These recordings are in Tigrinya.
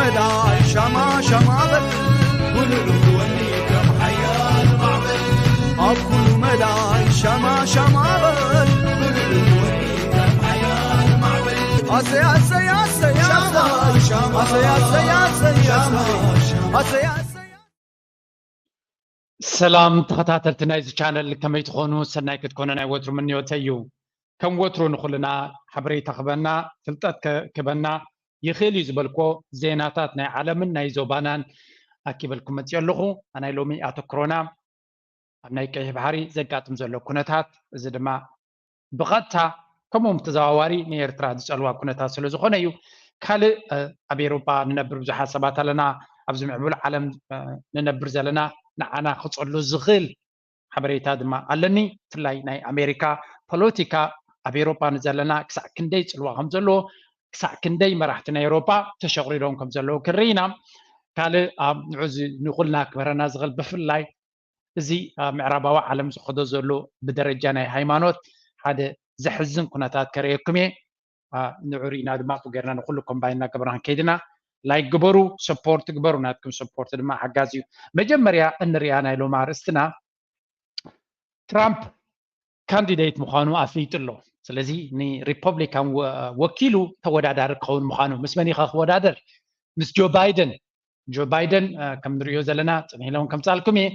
መዳይ ሻማ ሻማ በል፣ ውልል ወኒ ከም ሓያል ማዕበል። ኣብ ኩሉ መዳይ ሻማ ሻማ በል፣ ውልል ወኒ ከም ሓያል ማዕበል። ኣሰይ፣ ኣሰይ፣ ኣሰይ፣ ኣሰይ፣ ኣሰይ፣ ኣሰይ፣ ኣሰይ፣ ኣሰይ፣ ኣሰይ፣ ኣሰይ። ሰላም ተኸታተልቲ ናይዚ ቻነል፣ ከመይ ትኾኑ? ሰናይ ክትኮኑ ናይ ወትሩ ምንዮተይ እዩ። ከም ወትሩ ንኹልና ሓበሬታ ክበና፣ ፍልጠት ከ-፣ ክበና ይኽእል እዩ ዝበልኮ ዜናታት ናይ ዓለምን ናይ ዞባናን ኣኪበልኩም መፅእ ኣለኹ። ኣናይ ሎሚ ኣተኩሮና ኣብ ናይ ቀይሕ ባሕሪ ዘጋጥም ዘሎ ኩነታት፣ እዚ ድማ ብቐጥታ ከምኡ ተዘዋዋሪ ንኤርትራ ዝጸልዋ ኩነታት ስለ ዝኾነ እዩ። ካልእ፣ እ፣ ኣብ ኤውሮጳ ንነብር ብዙሓት ሰባት ኣለና፣ ኣብዚ ምዕቡል ዓለም፣ እ፣ ንነብር ዘለና ንዓና ክጸሉ ዝኽእል ሓበሬታ ድማ ኣለኒ። ብፍላይ ናይ ኣሜሪካ ፖለቲካ ኣብ ኤውሮጳ ንዘለና ክሳዕ ክንደይ ጽልዋ ከም ዘለዎ፣ ክሳዕ ክንደይ መራሕቲ ናይ ኤውሮጳ ተሸቕሪዶም ከም ዘለዉ ክንርኢ ኢና። ካልእ ኣብ ንዑ ዚ-፣ ንኹልና ክበረና ዝኽእል ብፍላይ እዚ ኣብ ምዕራባዊ ዓለም ዝኸዶ ዘሎ ብደረጃ ናይ ሃይማኖት ሓደ ዘሕዝን ኩነታት ከርእየኩም እየ። አ፣ ንዑ ርኢና ድማ ኣብኡ ጌርና ንኹሉ ኮምባይን እናገበርና ክንከይድ ኢና። ላይክ ግበሩ፣ ሰፖርት ግበሩ፣ ናትኩም ሰፖርት ድማ ሓጋዚ እዩ። መጀመርያ እንሪኣ ናይ ሎሚ ኣርእስትና ትራምፕ ካንዲዴት ምዃኑ ኣፍሊጡ ኣሎ። ስለዚ ንሪፐብሊካን ወ-፣ ወኪሉ ተወዳዳሪ ክኸውን ምዃኑ። ምስ መን ኢኻ ክወዳደር? ምስ ጆ ባይደን። ጆ ባይደን፣ አ፣ ከም ንሪኦ ዘለና ጽንሕ ኢሎም ከምጻልኩም እየ።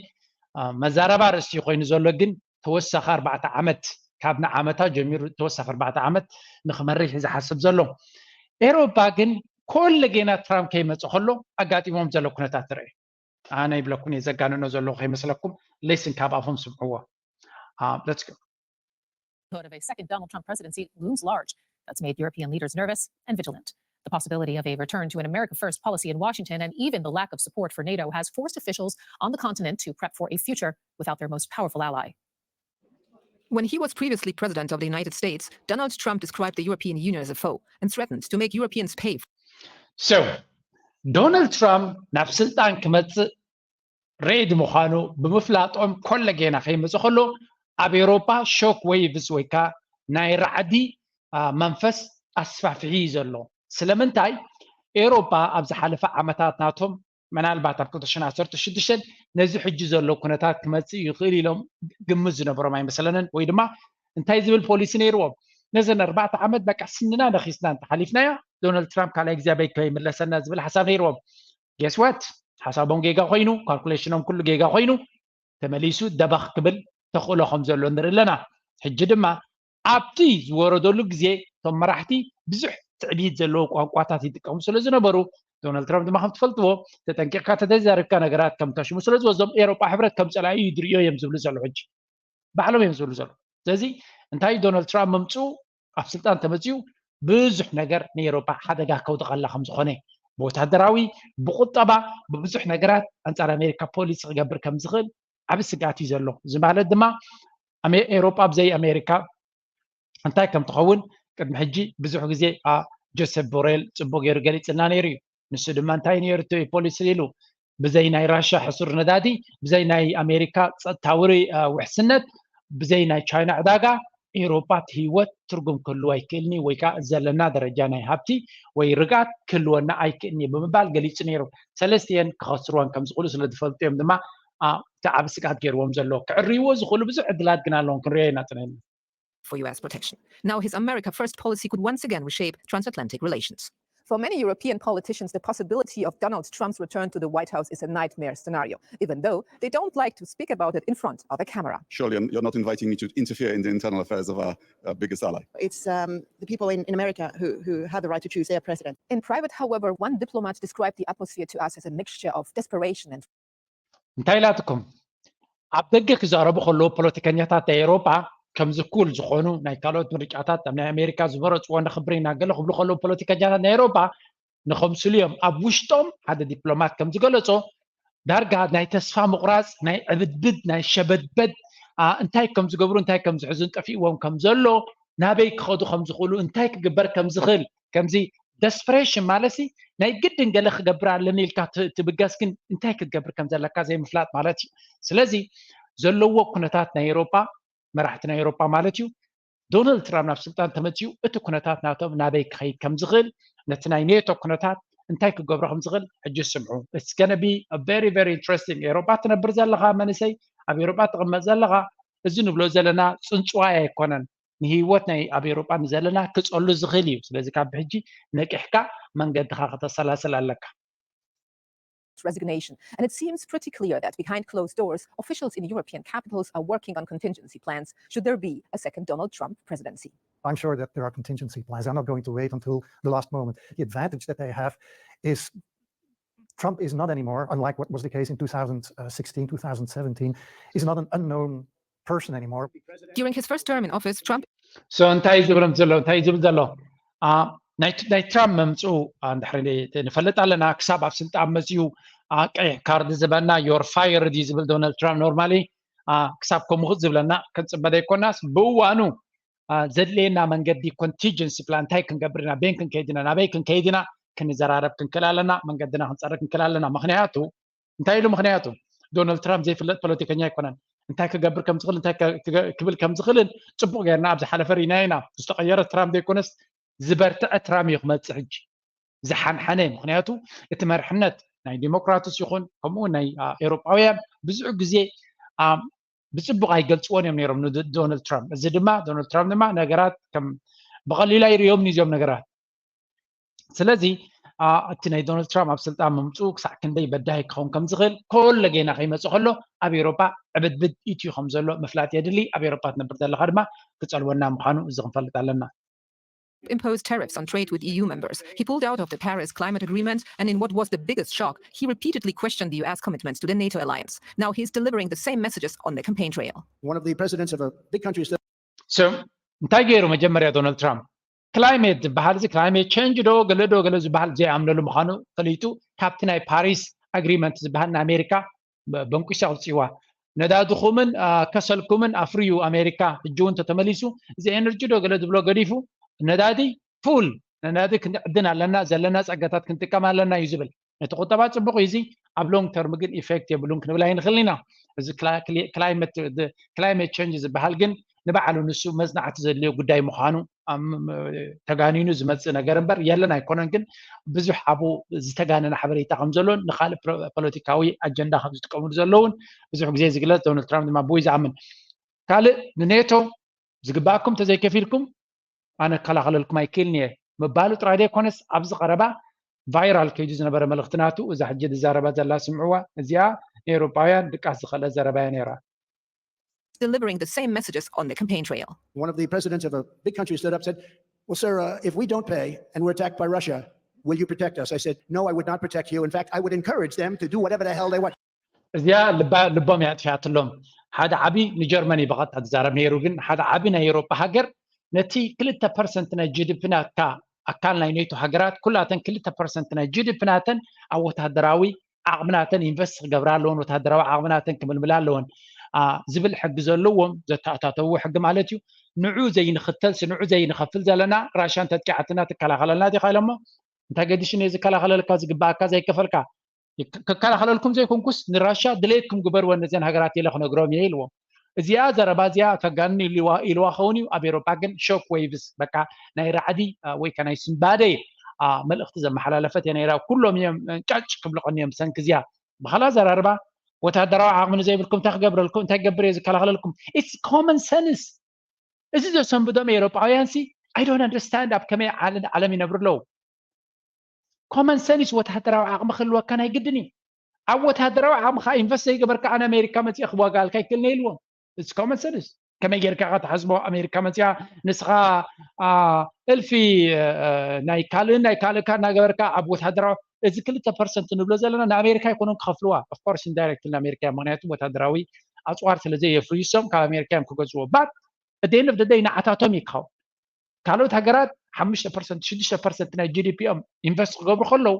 አ፣ መዛረባ ርእሲ ኮይኑ ዘሎ ግን ተወሳኺ ኣርባዕተ ዓመት፣ ካብ ንዓመታ ጀሚሩ ተወሳኺ ኣርባዕተ ዓመት ንኽመርሕ እዩ ዝሓስብ ዘሎ። ኤውሮፓ ግን ኮለጌና ትራምፕ ከይመጽእ ከሎ ኣጋጢሞም ዘሎ ኩነታት ትርኢ። ኣነ ይብለኩም እየ፣ ዘጋንኖ ዘለኹ ከይመስለኩም። ሌስን ካብ ኣፎም ስምዕዎ። አ፣ let's go። Threat of a second Donald Trump presidency looms large. That's made European leaders nervous and vigilant. The possibility of a return to an America First policy in Washington and even the lack of support for NATO has forced officials on the continent to prep for a future without their most powerful ally. When he was previously president of the United States, Donald Trump described the European Union as a foe and threatened to make Europeans pay. So ዶናልድ ትራምፕ ናብ ስልጣን ክመፅእ ሬድ ምዃኑ ብምፍላጦም ኮለጌና ከይመፅእ ከሎ ኣብ ኤውሮፓ ሾክ ዌይቭስ ወይ ከዓ ናይ ራዕዲ፣ አ፣ መንፈስ ኣስፋፍሒ እዩ ዘሎ። ስለምንታይ? ኤውሮፓ ኣብ ዝሓለፈ ዓመታት ናቶም ምናልባት ኣብ ክልተ ሽሕን ዓሰርተ ሽዱሽተን ነዚ ሕጂ ዘሎ ኩነታት ክመፅእ ይኽእል ኢሎም ግምት ዝነበሮም ኣይመስለንን። ወይ ድማ እንታይ ዝብል ፖሊሲ ነይርዎም? ነዘን ኣርባዕተ ዓመት በቃ ስንና ነኺስና እንተሓሊፍናያ ዶናልድ ትራምፕ ካልኣይ ግዜ ኣበይ ከይምለሰና ዝብል ሓሳብ ነይርዎም። ጌስ ዋት? ሓሳቦም ጌጋ ኮይኑ፣ ካልኩሌሽኖም ኩሉ ጌጋ ኮይኑ፣ ተመሊሱ ደበኽ ክብል ተኽእሎ ከም ዘሎ ንርኢ ኣለና። ሕጂ ድማ ኣብቲ ዝወረደሉ ግዜ እቶም መራሕቲ ብዙሕ ትዕቢት ዘለዎ ቋንቋታት ይጥቀሙ ስለ ዝነበሩ ዶናልድ ትራምፕ ድማ ከም ትፈልጥዎ ተጠንቂቕካ ተተዛሪብካ ነገራት ከም ተሽሙ ስለ ዝወስዶም ኤውሮጳ ሕብረት ከም ጸላኢ እዩ ዝርእዮ እዮም ዝብሉ ዘለዉ። ሕጂ ባዕሎም እዮም ዝብሉ ዘለዉ። ስለዚ እንታይ ዶናልድ ትራምፕ ምምፅኡ ኣብ ስልጣን ተመፅኡ ብዙሕ ነገር ንኤውሮጳ ሓደጋ ከውድቐላ ከም ዝኾነ ብወታደራዊ ብቁጠባ ብብዙሕ ነገራት ኣንጻር ኣሜሪካ ፖሊሲ ክገብር ከም ዝኽእል ዓቢ ስግኣት እዩ ዘሎ። እዚ ማለት ድማ ኣሜ- ኤውሮጳ ብዘይ ኣሜሪካ እንታይ ከም ትኸውን ቅድሚ ሕጂ ብዙሕ ግዜ አ ጆሴፍ ቦሬል ጽቡቅ ገይሩ ገሊጽልና ነይሩ እዩ። ንሱ ድማ እንታይ ነይሩ እቲ ፖሊሲ ኢሉ ብዘይ ናይ ራሻ ሕሱር ነዳዲ ብዘይ ናይ ኣሜሪካ ጸጥታዊ አ፣ ውሕስነት ብዘይ ናይ ቻይና ዕዳጋ ኤውሮጳ እቲ ህይወት ትርጉም ክህልዎ ኣይክእልኒ ወይ ከዓ ዘለና ደረጃ ናይ ሃብቲ ወይ ርግኣት ክህልወና ኣይክእልኒ ብምባል ገሊጹ ነይሩ። ሰለስቲኤን ክኸስርወን ከም ዝኽእሉ ስለ ዝፈልጡ እዮም ድማ አ፣ እቲ ዓቢ ስግኣት ገይርዎም ዘሎ። ክዕርይዎ ዝኽእሉ ብዙሕ ዕድላት ግን ኣለዎም ክንሪኦ ኢና ጽኒሕና። for U S protection. Now, his America First policy could once again reshape transatlantic relations. For many European politicians, the possibility of Donald Trump's return to the White House is a nightmare scenario, even though they don't like to speak about it in front of a camera. Surely you're, you're not inviting me to interfere in the internal affairs of our uh, biggest ally. It's um, the people in, in America who, who have the right to choose their president. In private, however, one diplomat described the atmosphere to us as a mixture of desperation and እንታይ ኢላትኩም? ኣብ ደገ ክዛረቡ ከለዉ ፖለቲከኛታት ናይ ኤውሮጳ ከምዚ ኩል ዝኾኑ ናይ ካልኦት ምርጫታት ኣብ ናይ ኣሜሪካ ዝመረፅዎ ነኽብር ኢና ገለ ክብሉ ከለዉ ፖለቲከኛታት ናይ ኤውሮጳ ንኸምስሉ እዮም። ኣብ ውሽጦም ሓደ ዲፕሎማት ከም ዝገለጾ ዳርጋ ናይ ተስፋ ምቑራፅ፣ ናይ ዕብድብድ፣ ናይ ሸበድበድ አ፣ እንታይ ከም ዝገብሩ እንታይ ከም ዝሕዙን ጠፊእዎም ከም ዘሎ ናበይ ክኸዱ ከም ዝኽእሉ እንታይ ክግበር ከም ዝኽእል ከምዚ ደስፕሬሽን ማለት ሲ ናይ ግድን ገለ ክገብር ኣለኒ ኢልካ ት- ትብገስ ግን እንታይ ክትገብር ከም ዘለካ ዘይምፍላጥ ማለት እዩ። ስለዚ ዘለዎ ኩነታት ናይ ኤውሮጳ መራሕቲ ናይ ኤውሮጳ ማለት እዩ ዶናልድ ትራምፕ ናብ ስልጣን ተመፅኡ እቲ ኩነታት ናቶም ናበይ ክኸይድ ከም ዝኽእል ነቲ ናይ ኔቶ ኩነታት እንታይ ክገብሮ ከም ዝኽእል ሕጂ ስምዑ። It's gonna be a very, very interesting. ኤሮጳ ትነብር ዘለኻ መንእሰይ፣ ኣብ ኤሮጳ ትቕመጥ ዘለኻ፣ እዚ ንብሎ ዘለና ጽንጽዋይ ኣይኮነን። ንህይወት ናይ ኣብ ኤሮጳ ንዘለና ክጸሉ ዝኽእል እዩ። ስለዚ ካብ ሕጂ ነቂሕካ መንገድኻ ከተሰላስል ኣለካ። Resignation. And it seems pretty clear that behind closed doors, officials in European capitals are working on contingency plans should there be a second Donald Trump presidency. I'm sure that there are contingency plans. I'm not going to wait until the last moment. The advantage that they have is Trump is not anymore, unlike what was the case in two thousand sixteen, two thousand seventeen, is not an unknown person anymore. During his first term in office, Trump so እንታይ ዝብሎም ዘሎ እንታይ ዝብል ዘሎ ናይ ትራምፕ መምፅኡ ንድሕሪ ንፈልጥ ኣለና። ክሳብ ኣብ ስልጣን መፅኡ ቀይሕ ካርድ ዝበና your fired እዩ ዝብል ዶናልድ ትራምፕ normally ክሳብ ከምኡ ዝብለና ክንፅበ ዘይኮናስ ብእዋኑ ዘድልየና መንገዲ contingency plan እንታይ ክንገብር ኢና፣ ቤን ክንከይድ ኢና፣ ናበይ ክንከይድ ኢና፣ ክንዘራረብ ክንክእል ኣለና፣ መንገድና ክንፀርግ ክንክእል ኣለና። ምክንያቱ እንታይ ኢሉ? ምክንያቱ ዶናልድ ትራምፕ ዘይፍለጥ ፖለቲከኛ ኣይኮነን። እንታይ ክገብር ከም ዝኽእል እንታይ ክብል ከም ዝኽእልን ፅቡቅ ጌርና ኣብ ዝሓለፈ ርኢና ኢና። ዝተቀየረ ትራምፕ ዘይኮነስ ዝበርትዐ ትራምፕ እዩ ክመፅእ ሕጂ ዝሓንሓነ። ምክንያቱ እቲ መርሕነት ናይ ዲሞክራትስ ይኹን ከምኡ ናይ ኤሮጳውያን ብዙሕ ግዜ ብፅቡቅ ኣይገልፅዎን እዮም ነይሮም ንዶናልድ ትራምፕ። እዚ ድማ ዶናልድ ትራምፕ ድማ ነገራት ከም ብቀሊል ኣይርእዮም ንዞም ነገራት። ስለዚ እቲ ናይ ዶናልድ ትራምፕ ኣብ ስልጣን ምምፅኡ ክሳዕ ክንደይ በዳሂ ክኸውን ከም ዝኽእል ኮሎ ጌና ከይመፅእ ከሎ ኣብ ኤሮጳ ዕብድብድ ኢትዩ ከም ዘሎ ምፍላጥ የድሊ። ኣብ ኤሮጳ ትነብር ዘለካ ድማ ክፀልወና ምዃኑ እዚ ክንፈልጥ ኣለና። imposed tariffs on trade with E U members. He pulled out of the Paris climate agreement, and in what was the biggest shock, he repeatedly questioned the U S commitments to the NATO alliance. Now he's delivering the same messages on the campaign trail. One of the presidents of a big country is so እንታይ ገይሩ? መጀመርያ ዶናልድ ትራምፕ ክላይሜት ዝበሃል እዚ ክላይሜት ቸንጅ ዶ ገለ ዶ ገለ ዝበሃል ዘይኣምነሉ ምዃኑ ፈሊጡ ካብቲ ናይ ፓሪስ ኣግሪመንት ዝበሃል ናይ ኣሜሪካ በንቂሱ ኣውፂዋ። ነዳድኹምን ከሰልኩምን ኣፍርዩ ኣሜሪካ። ሕጂ እውን ተተመሊሱ እዚ ኤነርጂ ዶ ገለ ዝብሎ ገዲፉ ነዳዲ ፉል ነዳዲ ክንዕድን ኣለና፣ ዘለና ፀጋታት ክንጥቀም ኣለና እዩ ዝብል። ነቲ ቁጠባ ፅቡቅ እዩ፣ እዚ ኣብ long term ግን effect የብሉን ክንብል ኣይንኽእልን ኢና። እዚ climate change ዝበሃል ግን ንባዕሉ ንሱ መፅናዕቲ ዘድልዮ ጉዳይ ምዃኑ ተጋኒኑ ዝመፅእ ነገር እምበር የለን ኣይኮነን። ግን ብዙሕ ኣብኡ ዝተጋነነ ሓበሬታ ከም ዘሎን ንካልእ ፖለቲካዊ ኣጀንዳ ከም ዝጥቀምሉ ዘለውን ብዙሕ ግዜ ዝግለፅ፣ ዶናልድ ትራምፕ ድማ ብኡ እዩ ዝኣምን። ካልእ ንኔቶ ዝግባኣኩም እንተዘይከፊልኩም ኣነ ክከላኸለልኩም ኣይክእልን እየ ምባሉ ጥራይ ዘይኮነስ ኣብዚ ቀረባ viral ከይዱ ዝነበረ መልእኽቲ ናቱ እዛ ሕጂ ዝዛረባ ዘላ ስምዕዋ፣ እዚኣ ንኤውሮጳውያን ድቃስ ዝኸእለት ዘረባ እያ ነይራ። delivering the same messages on the campaign trail. One of the presidents of a big country stood up and said, "Well, sir, uh, if we don't pay and we're attacked by Russia, will you protect us?" I said, "No, I would not protect you. In fact, I would encourage them to do whatever the hell they want." እዚኣ ልቦም እያ ኣጥፊኣትሎም። ሓደ ዓቢ ንጀርመን እዩ ብቐጥታ ዝዛረብ ነይሩ፣ ግን ሓደ ዓቢ ናይ ኤውሮጳ ሃገር ነቲ ክልተ ፐርሰንት ናይ ጂዲፒ ናትካ ኣካል ናይ ኔቶ ሃገራት ኩላተን ክልተ ፐርሰንት ናይ ጂዲፒ ናተን ኣብ ወታደራዊ ዓቕሚ ናተን ኢንቨስት ክገብራ ኣለወን፣ ወታደራዊ ዓቕሚ ናተን ክምልምላ ኣለወን ዝብል ሕጊ ዘለዎም ዘተኣታተውዎ ሕጊ ማለት እዩ። ንዑ ዘይንኽተልሲ ንዑ ዘይንኸፍል ዘለና ራሽያ እንተጥቂዓትና ትከላኸለልና ዲኻ ኢሎሞ። እንታይ ገዲሽኒ እየ ዝከላኸለልካ ዝግባኣካ ዘይከፈልካ ክከላኸለልኩም ዘይኮንኩስ ንራሻ ድሌትኩም ግበርወን ነዚን ሃገራት ኢለ ክነግሮም እየ ኢልዎም። እዚኣ ዘረባ እዚኣ ከጋንን ኢልዋ ኢልዋ ኸውን እዩ። ኣብ ኤሮጳ ግን ሾክ ዌይቭስ በቃ ናይ ራዕዲ ወይ ከ ናይ ስንባደ መልእኽቲ ዘመሓላለፈት እያ ነይራ። ኩሎም እዮም ጫጭ ክብልቐኒ እዮም ብሰንኪ እዚኣ። ብኻላ ዘራርባ ወታደራዊ ዓቕሚ ንዘይብልኩም እንታይ ክገብረልኩም እንታይ ክገብር እየ ዝከላኸለልኩም? It's common sense። እዚ ዘሰንብዶም ኤሮጳውያን ሲ I don't understand ኣብ ከመይ ዓለም ይነብሩ ኣለዉ። Common sense ወታደራዊ ዓቕሚ ክህልወካ ናይ ግድን እዩ። ኣብ ወታደራዊ ዓቕምኻ ኢንቨስት ዘይገበርካ ኣነ ኣሜሪካ መፅእ ክዋጋኣልካ ይክእልኒ ኢልዎም። It's common sense። ከመይ ጌርካ ኢኻ ትሓስቦ ኣሜሪካ መፅያ ንስኻ እልፊ ናይ ካልእን ናይ ካልእካ እናገበርካ ኣብ ወታደራዊ እዚ ክልተ ፐርሰንት ንብሎ ዘለና ንኣሜሪካ ኣይኮኑን ክኸፍልዋ። Of course indirectly ንኣሜሪካ እዮም፣ ምክንያቱ ወታደራዊ ኣፅዋር ስለ ዘየፍርዩ እሶም ካብ ኣሜሪካ እዮም ክገዝዎ። But at the end of the day ንዓታቶም እዩ ክኸውን። ካልኦት ሃገራት ሓሙሽተ ፐርሰንት ሽዱሽተ ፐርሰንት ናይ ጂዲፒኦም ኢንቨስት ክገብሩ ከለዉ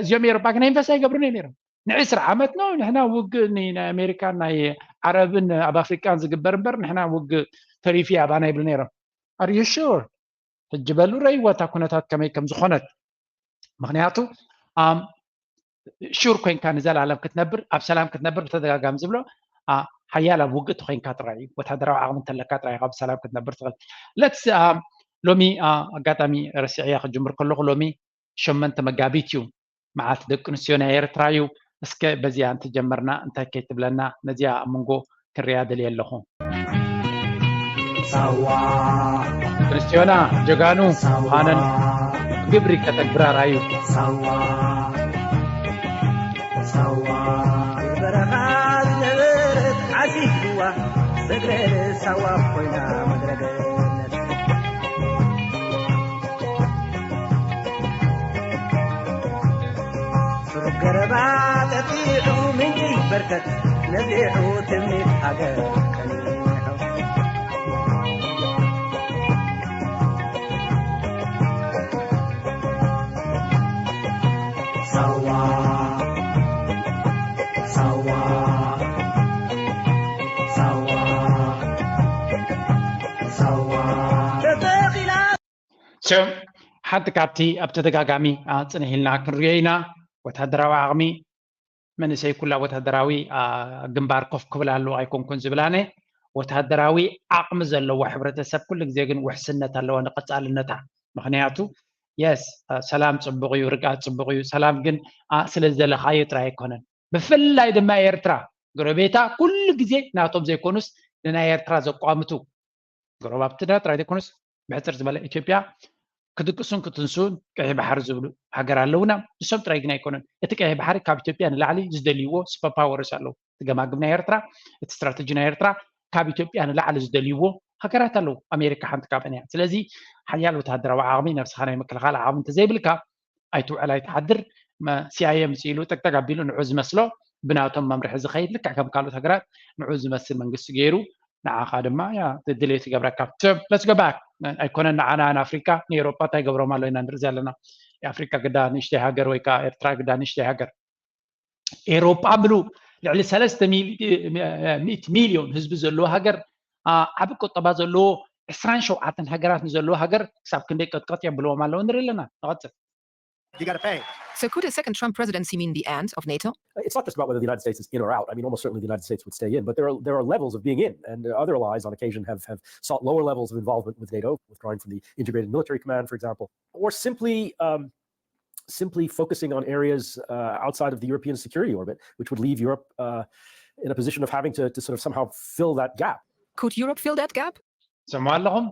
እዚኦም ኤሮፓ ግን ኢንቨስት ኣይገብሩን እዮም ነይሮም። ንዕስራ ዓመት ነው ንሕና ውግእ ናይ ኣሜሪካን ናይ ዓረብን ኣብ ኣፍሪቃን ዝግበር እምበር ንሕና ውግእ ተሪፊ ኣባና ይብሉ ነይሮም። Are you sure? ሕጂ በሉ ረይዋ እታ ኩነታት ከመይ ከም ዝኾነት። ምክንያቱ ሹር ኮይንካ ንዘላለም ክትነብር ኣብ ሰላም ክትነብር ብተደጋጋሚ ዝብሎ ሓያል ኣብ ውግእ ተኮይንካ ጥራይ እዩ። ወታደራዊ ዓቕሚ እንተለካ ጥራይ ኢኻ ብሰላም ክትነብር ትኽእል። ለትስ ሎሚ ኣጋጣሚ ረሲዕያ ክጅምር ከለኹ ሎሚ ሸመንተ መጋቢት እዩ። መዓልቲ ደቂ ኣንስትዮ ናይ ኤርትራ እዩ። እስከ በዚኣ እንተጀመርና እንታይ ከይትብለና፣ ነዚኣ ኣብ መንጎ ክሪያ ደልየ ኣለኹ። ሳዋ ደቂ ኣንስትዮና ጀጋኑ ሳዋ ምዃነን ግብሪ ከተግብራራ እዩ። ሳዋ ሳዋ በረኻ ዝነበረት ዓሲብዋ ሰግረ ሳዋ ኮይና መግረገነት። ሱር ገረባ ጠጢዑ ምንጪ በርከት ነቢዑ ትምኒት ሃገር ቀኒሑ። ሳዋ ሳዋ ሳዋ ሳዋ ተተኺላ። ሶ፣ ሓንቲ ካብቲ ኣብ ተደጋጋሚ፣ አ፣ ጽንሕ ኢልና ክንሪኦ ኢና። ወታደራዊ ዓቕሚ መንእሰይ ኩላ ወታደራዊ፣ አ፣ ግንባር ኮፍ ክብል ኣለዎ ኣይኮንኩን ዝብል ኣነ፣ ወታደራዊ ዓቕሚ ዘለዎ ሕብረተሰብ ኩሉ ግዜ ግን ውሕስነት ኣለዎ ንቐጻልነታ። ምኽንያቱ፣ የስ፣ አ፣ ሰላም ጽቡቕ እዩ፣ ርግኣት ጽቡቕ እዩ። ሰላም ግን፣ አ፣ ስለ ዝደለኻዮ ጥራይ ኣይኮነን። ብፍላይ ድማ ኤርትራ፣ ጎረቤታ ኩሉ ግዜ ናቶም ዘይኮኑስ ንናይ ኤርትራ ዘቋምቱ ጎረባብትና ጥራይ ዘይኮኑስ፣ ብሕጽር ዝበለ ኢትዮጵያ ክድቅሱን ክትንሱን ቀይሕ ባሕሪ ዝብሉ ሃገር ኣለውና። ንሶም ጥራይ ግን ኣይኮኑን። እቲ ቀይሕ ባሕሪ ካብ ኢትዮጵያ ንላዕሊ ዝደልይዎ ሱፐር ፓወርስ ኣለዉ። እቲ ገማግም ናይ ኤርትራ፣ እቲ ስትራተጂ ናይ ኤርትራ ካብ ኢትዮጵያ ንላዕሊ ዝደልይዎ ሃገራት ኣለዉ። ኣሜሪካ ሓንቲ ካብአን እያ። ስለዚ ሓያል ወተሃደራዊ ዓቕሚ፣ ነብስኻ ናይ ምክልኻል ዓቕሚ እንተዘይብልካ፣ ኣይትውዕል ኣይትሓድር። መ-፣ ሲኣይኤ ምስ ኢሉ ጠቅጠቅ ኣቢሉ ንዑ ዝመስሎ ብናቶም መምርሒ ዝኸይድ፣ ልክዕ ከም ካልኦት ሃገራት ንዑ ዝመስል መንግስቲ ገይሩ ንዓኻ ድማ ያ ድሌት ይገብረካ። So, let's go back። ኣይኮነን ንዓና ንኣፍሪካ ንኤውሮጳ እንታይ ገብሮም ኣሎ ኢና ንርኢ ዘለና። የኣፍሪካ ግዳ ንእሽተይ ሃገር ወይ ከዓ ኤርትራ ግዳ ንእሽተይ ሃገር። ኤውሮጳ ምሉ ልዕሊ ሰለስተ ሚሊ-፣ ሚእቲ ሚልዮን ህዝቢ ዘለዎ ሃገር፣ አ፣ ዓቢ ቁጠባ ዘለዎ ዕስራን ሸውዓተን ሃገራት ንዘለዎ ሃገር ክሳብ ክንደይ ቀጥቀጥ የብልዎም ኣለዉ ንርኢ ኣለና። ንቐጽል። You gotta pay. So could a second Trump presidency mean the end of NATO? It's not just about whether the United States is in or out. I mean, almost certainly the United States would stay in, but there are, there are levels of being in, and other allies on occasion have, have sought lower levels of involvement with NATO, withdrawing from the Integrated Military Command, for example, or simply, um, simply focusing on areas, uh, outside of the European security orbit, which would leave Europe, uh, in a position of having to, to sort of somehow fill that gap. Could Europe fill that gap? ሰምዑ ኣለኹም።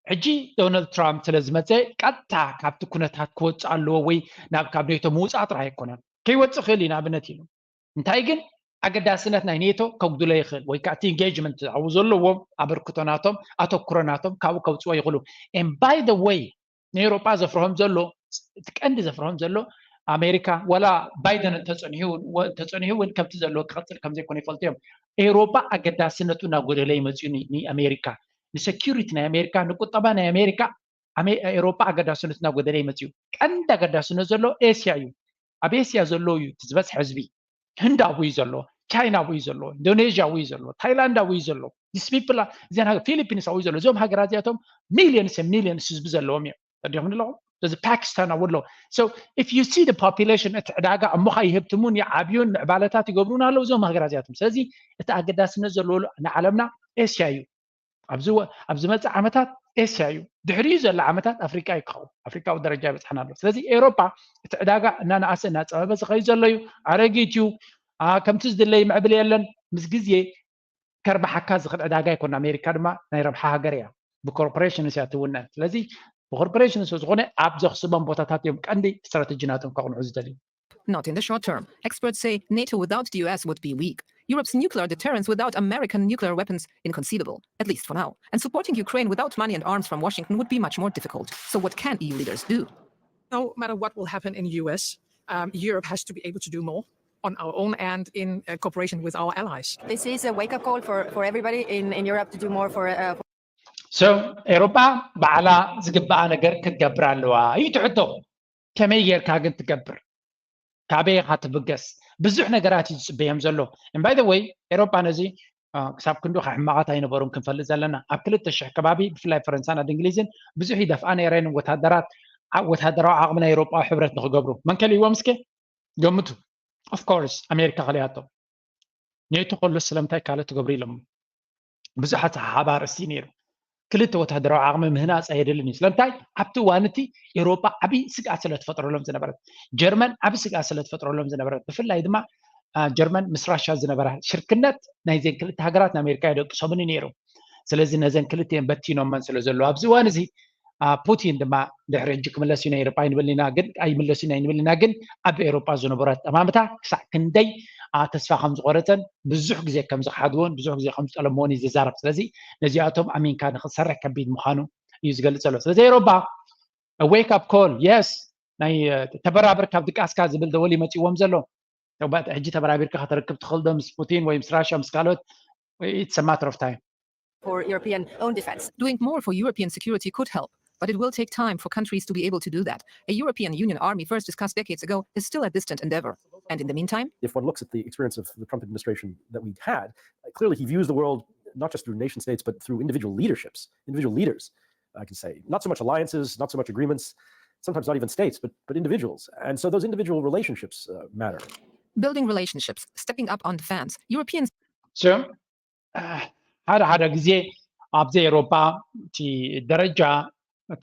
ሕጂ ዶናልድ ትራምፕ ስለ ዝመፀ ቀጥታ ካብቲ ኩነታት ክወፅእ ኣለዎ ወይ ናብ ካብ ኔቶ ምውፃእ ጥራይ ኣይኮነን። ከይወፅእ ክእል እዩ ንኣብነት ኢሉ። እንታይ ግን ኣገዳስነት ናይ ኔቶ ከጉድሎ ይኽእል ወይ ከዓ እቲ ኢንጌጅመንት ኣብኡ ዘለዎም ኣበርክቶ ናቶም ኣተኩሮ ናቶም ካብኡ ከውፅዎ ይኽእሉ። And by the way ንኤውሮጳ ዘፍርሆም ዘሎ እቲ ቀንዲ ዘፍርሆም ዘሎ ኣሜሪካ ዋላ ባይደን እንተፀኒሑ እውን ከምቲ ዘለዎ ክቐፅል ከምዘይኮነ ይፈልጡ እዮም። ኤውሮጳ ኣገዳስነቱ እናጎደለ ይመፅኡ ንኣሜሪካ ንሰኪሪቲ ናይ ኣሜሪካ ንቁጠባ ናይ ኣሜሪካ ኤውሮጳ ኣገዳስነቱ እናጎደለ ይመፅኡ። ቀንዲ ኣገዳስነት ዘሎ ኤስያ እዩ። ኣብ ኤስያ ዘሎ እዩ እቲ ዝበዝሐ ህዝቢ። ህንድ ኣብኡ እዩ ዘሎ፣ ቻይና ኣብኡ እዩ ዘሎ፣ ኢንዶኔዥያ ኣብኡ እዩ ዘሎ፣ ታይላንድ ኣብኡ እዩ ዘሎ። These people are- እዚን ሃገር ፊሊፒንስ ኣብኡ እዩ ዘሎ። እዞም ሃገራት እዚኣቶም ሚሊዮንስ ሚሊዮንስ ህዝቢ ዘለዎም እዮም። ተዲኹም ኣለኹም እዚ ፓኪስታን ኣብኡ ኣሎ። So if you see the population እቲ ዕዳጋ እሞኻ ይህብትሙን ይዓብዩን ምዕባለታት ይገብሩን ኣለዉ እዞም ሃገራት እዚኣቶም። ስለዚ እቲ ኣገዳስነት ዘለዎ ንዓለምና ኤስያ እዩ። ኣብዚ ዝመፅእ ዓመታት ኤስያ እዩ። ድሕሪኡ ዘሎ ዓመታት ኣፍሪቃ እዩ ክኸውን። ኣፍሪቃዊ ደረጃ ይበፅሓና ኣሎ። ስለዚ ኤውሮጳ እቲ ዕዳጋ እናነኣሰ እናፀበበ ዝኸይድ ዘሎ እዩ። ኣረጊት እዩ። ከምቲ ዝድለይ ምዕብል የለን። ምስ ግዜ ከርባሓካ ዝኽእል ዕዳጋ ኣይኮን። ኣሜሪካ ድማ ናይ ረብሓ ሃገር እያ። ብኮርፖሬሽንስ እያ ትውነን። ስለዚ ብኮርፖሬሽን ስለዝኾነ ኣብ ዘኽስቦም ቦታታት እዮም ቀንዲ ስትራቴጂ ናቶም ከቕንዑ ዝደልዩ። Not in the short term. Experts say NATO without the U S would be weak. Europe's nuclear deterrence without American nuclear weapons inconceivable, at least for now. And supporting Ukraine without money and arms from Washington would be much more difficult. So what can E U leaders do? No matter what will happen in the U S, um, Europe has to be able to do more on our own and in uh, cooperation with our allies. This is a wake-up call for, for everybody in, in Europe to do more for, uh, for So ኤውሮጳ ባዕላ ዝግባኣ ነገር ክትገብር ኣለዋ እዩ ትሕቶ። ከመይ ጌርካ ግን ትገብር? ካበይ ኢኻ ትብገስ? ብዙሕ ነገራት እዩ ዝፅበዮም ዘሎ። And by the way ኤውሮጳ ነዚ ክሳብ ክንዱ ሕማቓት ኣይነበሩን ክንፈልጥ ዘለና። ኣብ ክልተ ሽሕ ከባቢ ብፍላይ ፈረንሳን ኣድ እንግሊዝን ብዙሕ ይደፍኣ ነይረን ወታደራት ወታደራዊ ዓቕሚ ናይ ኤውሮጳዊ ሕብረት ንክገብሩ። መን ከሊዎም እስከ ገምቱ? Of course ኣሜሪካ ከሊኣቶ። ኔቶ ከሎ ስለምንታይ ካልእ ትገብሩ ኢሎም ብዙሓት ሓባር እስቲ ነይሩ። ክልተ ወታደራዊ ዓቕሚ ምህናፅ ኣየድልን እዩ። ስለምንታይ? ኣብቲ እዋን እቲ ኤውሮጳ ዓብዪ ስግኣት ስለ ትፈጥረሎም ዝነበረት፣ ጀርመን ዓብዪ ስግኣት ስለ ትፈጥረሎም ዝነበረት፣ ብፍላይ ድማ ጀርመን ምስ ራሻ ዝነበራ ሽርክነት ናይዘን ክልተ ሃገራት ንኣሜሪካ የደቅሶምን ነይሩ። ስለዚ ነዘን ክልቲኤን በቲኖመን ስለ ዘለዉ ኣብዚ እዋን እዚ ፑቲን ድማ ድሕሪ ሕጂ ክምለስ እዩ ናብ ኤውሮጳ ኣይንብል ኢና ግን ኣይምለስ ኢና ኣይንብል ኢና ግን ኣብ ኤውሮጳ ዝነበረ ኣጠማምታ ክሳዕ ክንደይ ተስፋ ከም ዝቆረፀን ብዙሕ ግዜ ከም ዝሓድዎን ብዙሕ ግዜ ከም ዝጠለምዎን እዩ ዝዛረብ። ስለዚ ነዚኣቶም ኣሚንካ ንክትሰርሕ ከቢድ ምዃኑ እዩ ዝገልፅ ዘሎ። ስለዚ ኤውሮጳ wake up call፣ yes፣ ናይ ተበራብር ካብ ድቃስካ ዝብል ደወል ይመፅዎም ዘሎ። ሕጂ ተበራቢርካ ከተረክብ ትኽእል ዶ ምስ ፑቲን ወይ ምስ ራሽያ ምስ ካልኦት? It's a matter of time. For European own defense. Doing more for European security could help, but it will take time for countries to be able to do that. A European Union army first discussed decades ago is still a distant endeavor. And in the meantime, if one looks at the experience of the Trump administration that we had, clearly he views the world not just through nation states, but through individual leaderships, individual leaders, I can say. Not so much alliances, not so much agreements, sometimes not even states, but, but individuals. And so those individual relationships uh, matter. Building relationships, stepping up on the fence. Europeans. ሓደ ሓደ ግዜ ኣብዚ ኤውሮጳ እቲ ደረጃ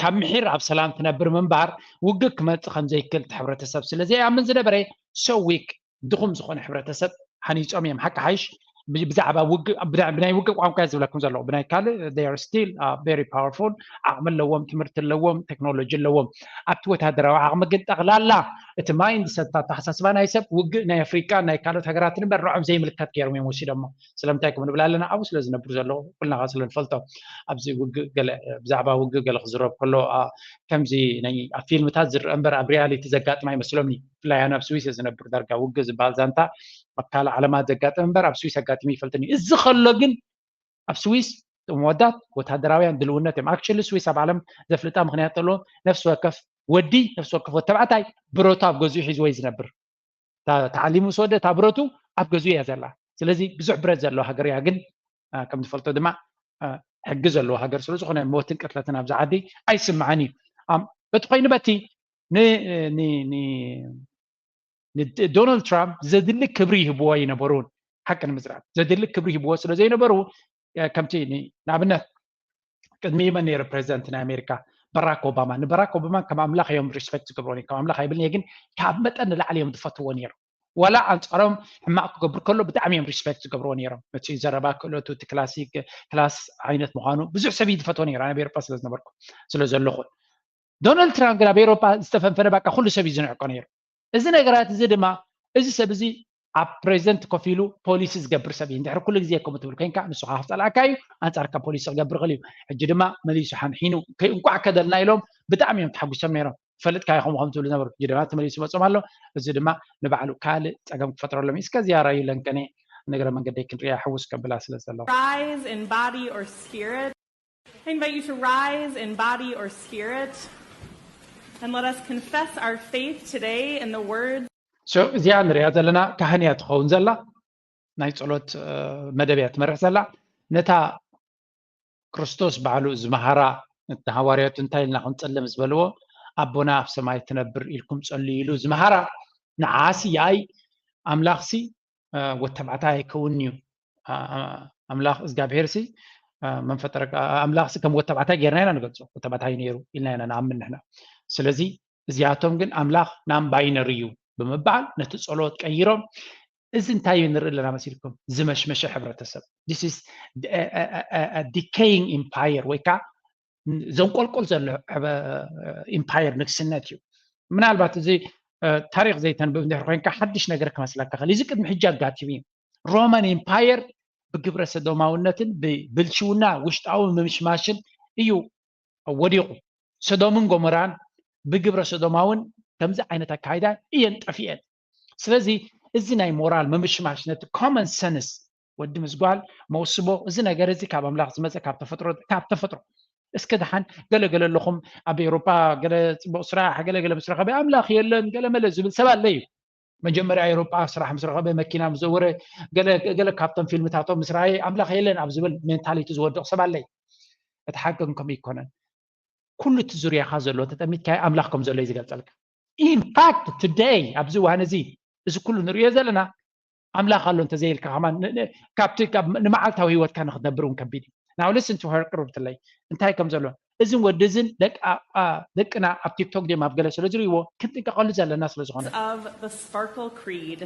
ካብ ምሒር ኣብ ሰላም ትነብር ምንባር ውግእ ክመፅእ ከም ዘይክእል እቲ ሕብረተሰብ ስለ ዘይኣምን ዝነበረ so weak ድኹም ዝኾነ ሕብረተሰብ ሃኒፆም እዮም። ሓቂ ሓይሽ ብዛዕባ ውግእ ብናይ ውግእ ቋንቋ ዝብለኩም ዘለኹ ብናይ ካልእ they are still very powerful ዓቕሚ ኣለዎም፣ ትምህርቲ ኣለዎም፣ ቴክኖሎጂ ኣለዎም። ኣብቲ ወታደራዊ ዓቕሚ ግን ጠቕላላ እቲ mind set ኣተሓሳስባ ናይ ሰብ ውግእ ናይ ኣፍሪቃ ናይ ካልኦት ሃገራትን እምበር ንዖም ዘይምልከት ገይሮም እዮም ወሲዶሞ። ስለምንታይ ከም ንብል ኣለና ኣብኡ ስለ ዝነብሩ ዘለዉ ኩልና ከዓ ስለ ንፈልጦ ኣብዚ ውግእ ገለ ብዛዕባ ውግእ ገለ ክዝረብ ከሎ ከምዚ ናይ ኣብ ፊልምታት ዝረአ እምበር ኣብ ሪያሊቲ ዘጋጥም ኣይመስሎምኒ። ብፍላይ ኣነ ኣብ ስዊስ እየ ዝነብር ዳርጋ ውግእ ዝበሃል ዛንታ ኣብ ካልእ ዓለማት ዘጋጥም እምበር ኣብ ስዊስ ኣጋጢሙ ይፈልጥኒ። እዚ ከሎ ግን ኣብ ስዊስ እቶም ኣወዳት ወታደራውያን ድልውነት እዮም። Actually ስዊስ ኣብ ዓለም ዘፍልጣ ምኽንያት ተሎ ነፍሲ ወከፍ ወዲ ነፍሲ ወከፍ ወዲ ተባዕታይ ብረቱ ኣብ ገዝኡ ሒዝዎ እዩ ዝነብር። ተዓሊሙ ምስ ወደ እታ ብረቱ ኣብ ገዝኡ እያ ዘላ። ስለዚ ብዙሕ ብረት ዘለዎ ሃገር እያ፣ ግን ከም ዝፈልጦ ድማ ሕጊ ዘለዎ ሃገር ስለ ዝኾነ ሞትን ቅትለትን ኣብዚ ዓዲ ኣይስምዓን እዩ። በቲ ኮይኑ በቲ ንዶናልድ ትራምፕ ዘድሊ ክብሪ ይህብዎ ይነበሩን ሓቂ ንምዝራብ ዘድሊ ክብሪ ይህብዎ ስለ ዘይነበሩ ከምቲ ንኣብነት ቅድሚ መን ነይሩ ፕሬዚደንት ናይ ኣሜሪካ? በራክ ኦባማ። ንበራክ ኦባማ ከም ኣምላኽ እዮም ሪስፔክት ዝገብርዎ ነይሩ። ከም ኣምላኽ ኣይብልን እየ፣ ግን ካብ መጠን ንላዕሊ እዮም ዝፈትዎ ነይሩ። ዋላ ኣንጻሮም ሕማቕ ክገብር ከሎ ብጣዕሚ እዮም ሪስፔክት ዝገብርዎ ነይሮም። እቲ ዘረባ ክእለቱ፣ እቲ ክላሲክ ክላስ ዓይነት ምዃኑ ብዙሕ ሰብ እዩ ዝፈትዎ ነይሩ። ኣነ ኣብ ኤውሮጳ ስለ ዝነበርኩ ስለ ዘለኹ። ዶናልድ ትራምፕ ግን ኣብ ኤውሮጳ ዝተፈንፈነ ባቃ ኩሉ ሰብ እዩ ዝንዕቆ ነይሩ። እዚ ነገራት እዚ ድማ እዚ ሰብ እዚ ኣብ ፕሬዚደንት ኮፍ ኢሉ ፖሊሲ ዝገብር ሰብ እዩ። እንድሕር ኩሉ ግዜ ከምኡ ትብል ኮይንካ ንሱ ከዓ ክፀልኣካ እዩ፣ ኣንፃርካ ፖሊሲ ክገብር ይኽእል እዩ። ሕጂ ድማ መሊሱ ሓንሒኑ እንቋዕ ከደልና ኢሎም ብጣዕሚ እዮም ተሓጒሶም ነይሮም። ፈልጥካ ኢኹም ከም ትብሉ ነበሩ። ሕጂ ድማ ተመሊሱ መፅኦም ኣሎ። እዚ ድማ ንባዕሉ ካልእ ፀገም ክፈጥረሎም እዩ። እስከ ዚያራ ይለንከኔ ንግረ መንገደይ ክንሪኣ ሕውስ ከብላ ስለ ዘለዋ። Rise in body or spirit. I invite you to rise in body or spirit and let us confess our faith today in the words. So እዚኣ ንሪኣ ዘለና ካህን እያ ትኸውን ዘላ፣ ናይ ጸሎት መደብ እያ ትመርሕ ዘላ። ነታ ክርስቶስ ባዕሉ ዝመሃራ፣ ነቲ ሃዋርያቱ እንታይ ኢልና ክንጽሊ ምስ በልዎ ኣቦና ኣብ ሰማይ ትነብር ኢልኩም ጸልዩ ኢሉ ዝመሃራ ንዓሲ ያይ ኣምላኽሲ ወተባዕታይ ኣይከውን እዩ። ኣምላኽ እግዚኣብሄር ሲ መንፈጠረ ኣምላኽ ሲ ከም ወተባዕታይ ጌርና ኢና ንገልጾ። ወተባዕታይ ነይሩ ኢልና ኢና ንኣምን ንሕና። ስለዚ እዚኣቶም ግን ኣምላኽ ናን ባይነሪ እዩ ብምባል ነቲ ጸሎት ቀይሮም እዚ እንታይ እዩ ንርኢ ኣለና መሲልኩም ዝመሽመሸ ሕብረተሰብ this is decaying empire ወይ ከዓ ዘንቆልቆል ዘሎ ኢምፓየር ንግስነት እዩ። ምናልባት እዚ ታሪክ ዘይተንብብ እንድሕር ኮይንካ ሓድሽ ነገር ክመስለካ ክእል እዚ ቅድሚ ሕጂ ኣጋጢሙ እዩ። ሮማን ኢምፓየር ብግብረ ሰዶማውነትን ብብልሽውና ውሽጣዊ ምምሽማሽን እዩ ወዲቑ። ሰዶምን ጎሞራን ብግብረ ሰዶማውን ከምዚ ዓይነት ኣካይዳ እየን ጠፊአን። ስለዚ እዚ ናይ ሞራል ምምሽማሽ ነቲ ኮመን ሰንስ ወዲ ምስ ጓል መውስቦ እዚ ነገር እዚ ካብ ኣምላኽ ዝመፀ ካብ ተፈጥሮ ካብ ተፈጥሮ እስከ ደሓን ገለ ገለ ኣለኹም ኣብ ኤውሮጳ ገለ ፅቡቕ ስራሕ ገለ ገለ ምስ ረኸበ ኣምላኽ የለን ገለ መለ ዝብል ሰብ ኣለ እዩ። መጀመርያ ኤውሮጳ ስራሕ ምስ ረኸበ መኪና ምስ ዘወረ ገለ ገለ ካብቶም ፊልምታቶም ምስ ረኣየ ኣምላኽ የለን ኣብ ዝብል ሜንታሊቲ ዝወድቕ ሰብ ኣለ እዩ። እቲ ሓቂ ግን ከምኡ ኣይኮነን። ኩሉ እቲ ዙርያኻ ዘሎ ተጠሚትካዮ ኣምላኽ ከም ዘሎ እዩ ዝገልጸልካ። ኢንፋክት ቱደይ ኣብዚ እዋን እዚ እዚ ኩሉ ንሪኦ ዘለና ኣምላኽ ኣሎ እንተዘይልካ ከማን ካብቲ ንመዓልታዊ ህይወትካ ንክትነብር እውን ከቢድ እዩ። Now listen to her ቅርብትለይ እንታይ ከም ዘሎ። እዝን ወዲ እዝን ደቂ ደቅና ኣብ ቲክቶክ ድዮም ኣብ ገለ ስለ ዝርእይዎ ክንጥንቀቐሉ ዘለና ስለ ዝኾነ። Of the Sparkle Creed.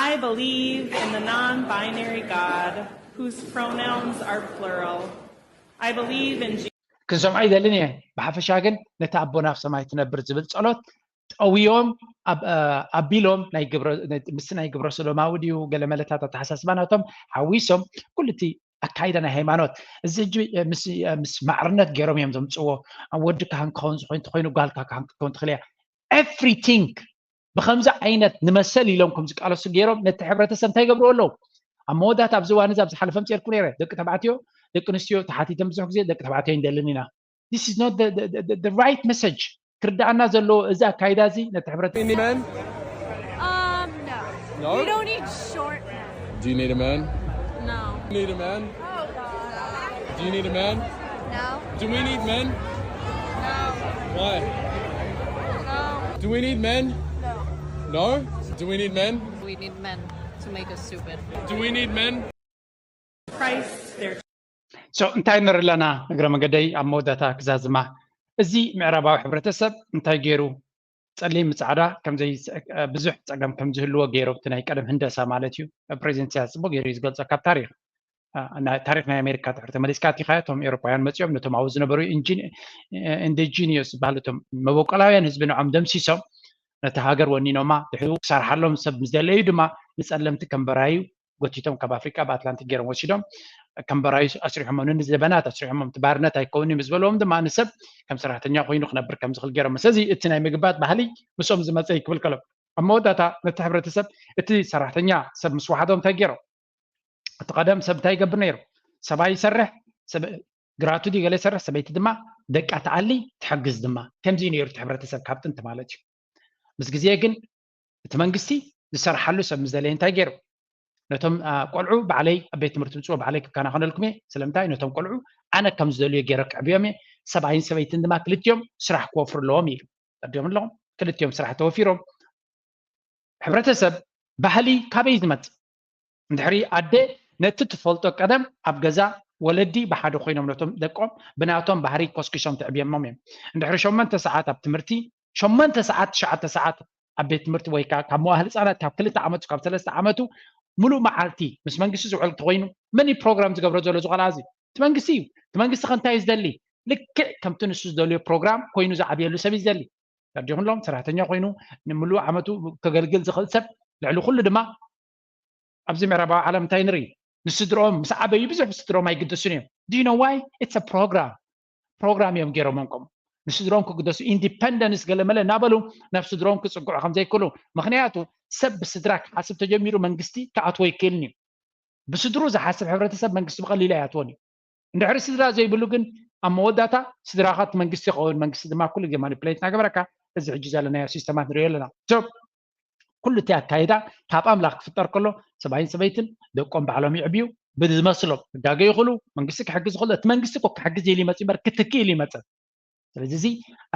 I believe in the non-binary God whose pronouns are plural. I believe in ክንሰምዖ ኣይደልን እየ። ብሓፈሻ ግን ነቲ ኣቦና ኣብ ሰማይ ትነብር ዝብል ጸሎት ጠውዮም ኣቢሎም ምስቲ ናይ ግብረ ሰዶማዊ ድዩ ገለ መለታት ኣተሓሳስባ ናቶም ሓዊሶም ኩሉ እቲ ኣካይዳ ናይ ሃይማኖት እዚ ሕጂ ምስ ማዕርነት ገይሮም እዮም ዘምፅዎ። ወዲ ካህን ክኸውን ዝኾይኑ ተኮይኑ ጓል ካህን ክትከውን ትኽእል እያ። Everything ብከምዚ ዓይነት ንመሰል ኢሎም ከም ዝቃለሱ ገይሮም ነቲ ሕብረተሰብ እንታይ ይገብርዎ ኣለዉ? ኣብ መወዳእታ ኣብዚ እዋን እዚ ኣብ ዝሓለፈ ምፅኤልኩ ነይረ። ደቂ ተባዕትዮ ደቂ ኣንስትዮ ተሓቲተን ብዙሕ ግዜ ደቂ ተባዕትዮ ይንደልን ኢና። This is not the, the, the, the right message. ክርዳኣና ዘለዎ እዚ ኣካይዳ እዚ ነቲ ሕብረተሰብ Any men? Um, no. No? We don't need short men. Do you need a man? No. Need a man? Oh, God. Do you need a man? No. Do we need men? No. Why? No. Do we need men? No. No? Do we need men? We need men to make us stupid. Do we need men? Christ their So እንታይ ንርኢ ኣለና? እግረ መገደይ ኣብ መወዳእታ ክዛዝማ እዚ ምዕራባዊ ሕብረተሰብ እንታይ ገይሩ ጸሊም ጻዕዳ ከምዘይ ብዙሕ ጸገም ከም ዝህልዎ ገይሮም እቲ ናይ ቀደም ህንደሳ ማለት እዩ። ፕሬዚደንት ኢሳያስ ጽቡቅ ገይሩ እዩ ዝገልጾ ካብ ታሪክ ታሪክ ናይ ኣሜሪካ ድሕሪ ተመሊስካ ኣቲኻዮ እቶም ኤሮፓውያን መፂኦም ነቶም ኣብኡ ዝነበሩ ኢንዲጂኒየስ ዝበሃሉ እቶም መበቆላውያን ህዝቢ ንዖም ደምሲሶም ነቲ ሃገር ወኒኖማ ድሕሪኡ ክሰርሓሎም ሰብ ምስ ደለዩ ድማ ንፀለምቲ ከም በራዩ ጎቲቶም ካብ ኣፍሪቃ ብኣትላንቲክ ገይሮም ወሲዶም ከም በራዩ ኣስሪሖሞ ንዘበናት ኣስሪሖሞም እቲ ባርነት ኣይከውን ምስ በለዎም ድማ ንሰብ ከም ሰራሕተኛ ኮይኑ ክነብር ከም ዝኽእል ገይሮም ስለዚ እቲ ናይ ምግባት ባህሊ ምስኦም ዝመፀ ክብል ከሎ ኣብ መወዳእታ ነቲ ሕብረተሰብ እቲ ሰራሕተኛ ሰብ ምስ ወሓዶም እንታይ ገይሮም እቲ ቀደም ሰብ እንታይ ይገብር ነይሩ ሰብኣይ ይሰርሕ ግራቱ ድዩ ገለ ይሰርሕ ሰበይቲ ድማ ደቃ ትኣሊ ትሕግዝ ድማ ከምዚ ነይሩ እቲ ሕብረተሰብ ካብ ጥንቲ ማለት እዩ ምስ ግዜ ግን እቲ መንግስቲ ዝሰርሓሉ ሰብ ምስ ደለየ እንታይ ገይሩ ነቶም ቆልዑ ባዕለይ ኣብ ቤት ትምህርቲ ምፅዎ ባዕለይ ክከናኸነልኩም እየ ስለምንታይ ነቶም ቆልዑ ኣነ ከም ዝደልዮ ገይረ ክዕብዮም እየ ሰብኣይን ሰበይትን ድማ ክልቲኦም ስራሕ ክወፍሩ ኣለዎም ኢሉ ተዲኦም ኣለኹም ክልቲኦም ስራሕ ተወፊሮም ሕብረተሰብ ባህሊ ካበይ ዝመፅእ እንድሕሪ ኣደ ነቲ ትፈልጦ ቀደም ኣብ ገዛ ወለዲ ብሓደ ኮይኖም ነቶም ደቆም ብናቶም ባህሪ ኮስኪሶም ትዕብየሞም እዮም እንድሕሪ ሸመንተ ሰዓት ኣብ ትምህርቲ ሸመንተ ሰዓት ትሽዓተ ሰዓት ኣብ ቤት ትምህርቲ ወይ ከዓ ካብ መዋህል ህፃናት ካብ ክልተ ዓመቱ ካብ ሰለስተ ዓመቱ ሙሉእ መዓልቲ ምስ መንግስቲ ዝውዕል እንተኮይኑ መን እዩ ፕሮግራም ዝገብሮ ዘሎ ዝቆልዓ እዚ እቲ መንግስቲ እዩ እቲ መንግስቲ ከ እንታይ እዩ ዝደሊ ልክዕ ከምቲ ንሱ ዝደልዮ ፕሮግራም ኮይኑ ዝዓብየሉ ሰብ እዩ ዝደሊ ተርዲኹም ኣለኹም ሰራሕተኛ ኮይኑ ንምሉእ ዓመቱ ከገልግል ዝኽእል ሰብ ልዕሊ ኩሉ ድማ ኣብዚ ምዕራባዊ ዓለም እንታይ ንርኢ ንስድሮኦም ምስ ዓበዩ ብዙሕ ስድሮም ኣይግደሱን እዮም do you know why it's a program program እዮም ገይሮሞም ከምኡ ንስድሮም ክግደሱ independence ገለመለ እናበሉ ናብ ስድሮም ክፅግዑ ከም ዘይክእሉ ምክንያቱ ሰብ ብስድራ ክሓስብ ተጀሚሩ መንግስቲ ክኣትዎ ኣይክእልን እዩ ብስድሩ ዝሓስብ ሕብረተሰብ መንግስቲ ብቐሊሉ ኣይኣትዎን እዩ እንድሕሪ ስድራ ዘይብሉ ግን ኣብ መወዳእታ ስድራኻ እቲ መንግስቲ ይኸውን መንግስቲ ድማ ኩሉ ግዜ manipulate እናገበረካ እዚ ሕጂ ዘለናዮ ሲስተማት ንሪኦ ኣለና ኩሉ እቲ ኣካይዳ ካብ ኣምላኽ ክፍጠር ከሎ ሰብኣይን ሰበይትን ደቆም ባዕሎም ይዕብዩ ብዝመስሎም ክጋገ ይኽእሉ መንግስቲ ክሕግዝ ይኽእሉ እቲ መንግስቲ እኮ ክሕግዝ ኢሉ ይመፅ እምበር ክትክእ ኢሉ ይመፅእ ስለዚ እዚ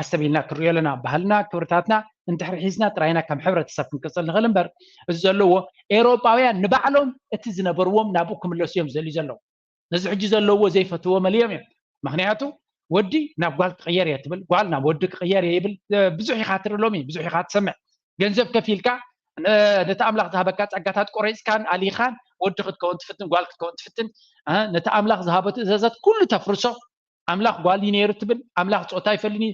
ኣስተቢልና ክንሪኦ ኣለና ባህልና ክብርታትና እንድሕሪ ሒዝና ጥራይና ከም ሕብረተሰብ ክንቅፅል ንኽእል እምበር እዚ ዘለዎ ኤውሮጳውያን ንባዕሎም እቲ ዝነበርዎም ናብኡ ክምለሱ እዮም ዝደልዩ ዘለዉ ነዚ ሕጂ ዘለውዎ ዘይፈትዎ መሊኦም እዮም ምክንያቱ ወዲ ናብ ጓል ክቕየር እየ ትብል ጓል ናብ ወዲ ክቕየር እየ ይብል ብዙሕ ኢኻ ትርኢ ሎሚ ብዙሕ ኢኻ ትሰምዕ ገንዘብ ከፊልካ ነቲ ኣምላኽ ዝሃበካ ጸጋታት ቆሪፅካን ኣሊኻን ወዲ ክትከውን ትፍትን ጓል ክትከውን ትፍትን ነቲ ኣምላኽ ዝሃቦ ትእዛዛት ኩሉ ተፍርሶ ኣምላኽ ጓል እዩ ነይሩ ትብል ኣምላኽ ጾታ ይፈልኒ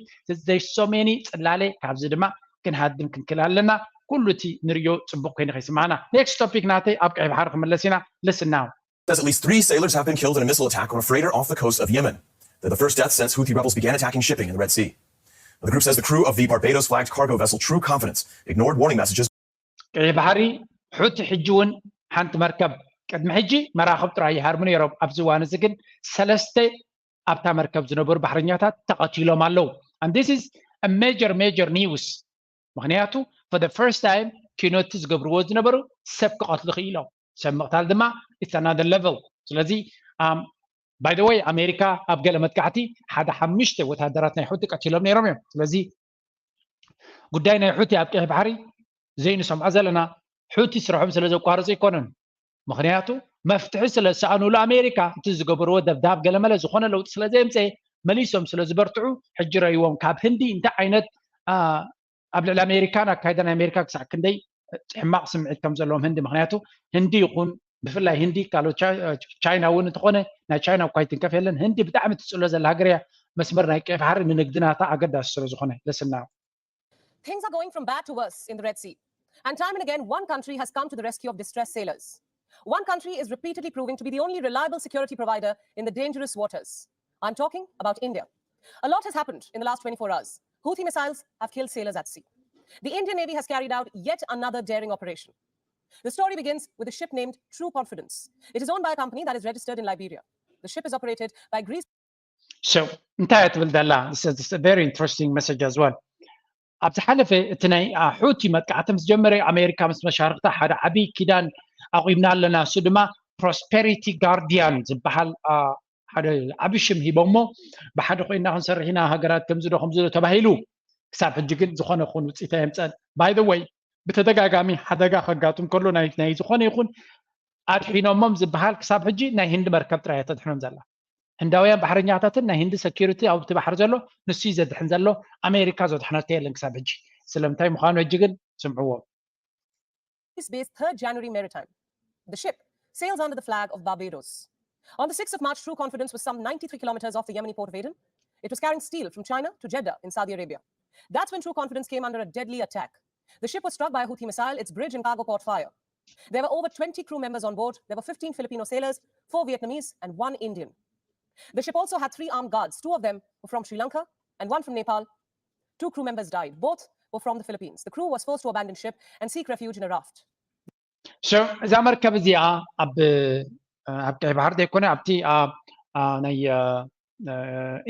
there's so many ጽላለ ካብዚ ድማ ክንሃድም ክንክል ኣለና ኩሉ እቲ ንርዮ ጽቡቅ ኮይኑ ከይስማዕና next topic ናተይ ኣብ ቀይ ባሕሪ ክምለስ ኢና listen now says at least three sailors have been killed in a missile attack on a freighter off the coast of Yemen. They're the first death since Houthi rebels began attacking shipping in the Red Sea. The group says the crew of the Barbados flagged cargo vessel True Confidence ignored warning messages. ቀይ ባሕሪ ሑቲ ሕጂ እውን ሓንቲ መርከብ ቅድሚ ሕጂ መራኽብ ጥራይ ይሃርሙ ነይሮም ኣብዚ እዋን እዚ ግን ሰለስተ ኣብታ መርከብ ዝነበሩ ባሕረኛታት ተቐቲሎም ኣለዉ and this is a major major news ምክንያቱ for the first time ኪኖቲ ዝገብርዎ ዝነበሩ ሰብ ክቐትሉ ክኢሎም ሰብ ምቕታል ድማ it's another level ስለዚ by the way ኣሜሪካ ኣብ ገለ መጥቃዕቲ ሓደ ሓሙሽተ ወታደራት ናይ ሑቲ ቀቲሎም ነይሮም እዮም ስለዚ ጉዳይ ናይ ሑቲ ኣብ ቀይሕ ባሕሪ ዘይንሰምዖ ዘለና ሑቲ ስርሖም ስለ ዘቋርፁ ኣይኮነን ምክንያቱ መፍትሒ ስለ ዝሰኣኑሉ ኣሜሪካ እቲ ዝገበርዎ ደብዳብ ገለመለ ዝኾነ ለውጢ ስለ ዘየምፀ መሊሶም ስለ ዝበርትዑ ሕጂ ረይዎም ካብ ህንዲ እንታይ ዓይነት ኣብ ልዕሊ ኣሜሪካን ኣካይዳ ናይ ኣሜሪካ ክሳዕ ክንደይ ሕማቕ ስምዒት ከም ዘለዎም ህንዲ ምክንያቱ ህንዲ ይኹን ብፍላይ ህንዲ ካልኦት ቻይና እውን እንተኾነ ናይ ቻይና እኳ ይትንከፍ የለን ህንዲ ብጣዕሚ ትፅሎ ዘላ ሃገር እያ መስመር ናይ ቀይ ባሕሪ ንንግድናታ ኣገዳሲ ስለ ዝኾነ ለስና Things are going from bad to worse in the Red Sea. And time and again, one country has come to the rescue of distressed sailors. One country is repeatedly proving to be the only reliable security provider in the dangerous waters. I'm talking about India. A lot has happened in the last twenty-four hours. Houthi missiles have killed sailors at sea. The Indian Navy has carried out yet another daring operation. The story begins with a ship named True Confidence. It is owned by a company that is registered in Liberia. The ship is operated by Greece. So እንታይ ትብል ዘላ very interesting message as well ኣብ ዝሓለፈ እቲ ናይ ሑቲ መጥቃዕቲ ምስ ጀመረ ኣሜሪካ ምስ መሻርክታ ሓደ ዓብዪ ኪዳን ኣቑምና ኣለና እሱ ድማ prosperity guardian ዝበሃል ሓደ ዓብዪ ሽም ሂቦሞ ብሓደ ኮይና ክንሰርሕ ኢና ሃገራት ከምዚ ዶ ከምዚ ዶ ተባሂሉ ክሳብ ሕጂ ግን ዝኾነ ኹን ውፅኢት ኣየምፀን by the way ብተደጋጋሚ ሓደጋ ከጋጥም ከሎ ናይ ዝኾነ ይኹን ኣድሒኖሞም ዝበሃል ክሳብ ሕጂ ናይ ህንዲ መርከብ ጥራይ ተድሕኖም ዘላ ህንዳውያን ባሕረኛታትን ናይ ህንዲ security ኣብቲ ባሕሪ ዘሎ ንሱ ዘድሕን ዘሎ ኣሜሪካ ዘድሕነቶ የለን ክሳብ ሕጂ ስለምንታይ ምዃኑ ሕጂ ግን ስምዕዎ Based third January Maritime. The ship sails under the flag of Barbados. On the sixth of March, True Confidence was some ninety-three kilometers off the Yemeni port of Aden. It was carrying steel from China to Jeddah in Saudi Arabia. That's when True Confidence came under a deadly attack. The ship was struck by a Houthi missile, its bridge and cargo caught fire. There were over twenty crew members on board. There were fifteen Filipino sailors, four Vietnamese, and one Indian. The ship also had three armed guards. Two of them were from Sri Lanka and one from Nepal. Two crew members died. Both were from the Philippines. The crew was forced to abandon ship and seek refuge in a raft. So እዛ መርከብ እዚኣ ኣብ ኣብ ቀይ ባሕር ዘይኮነ ኣብቲ ናይ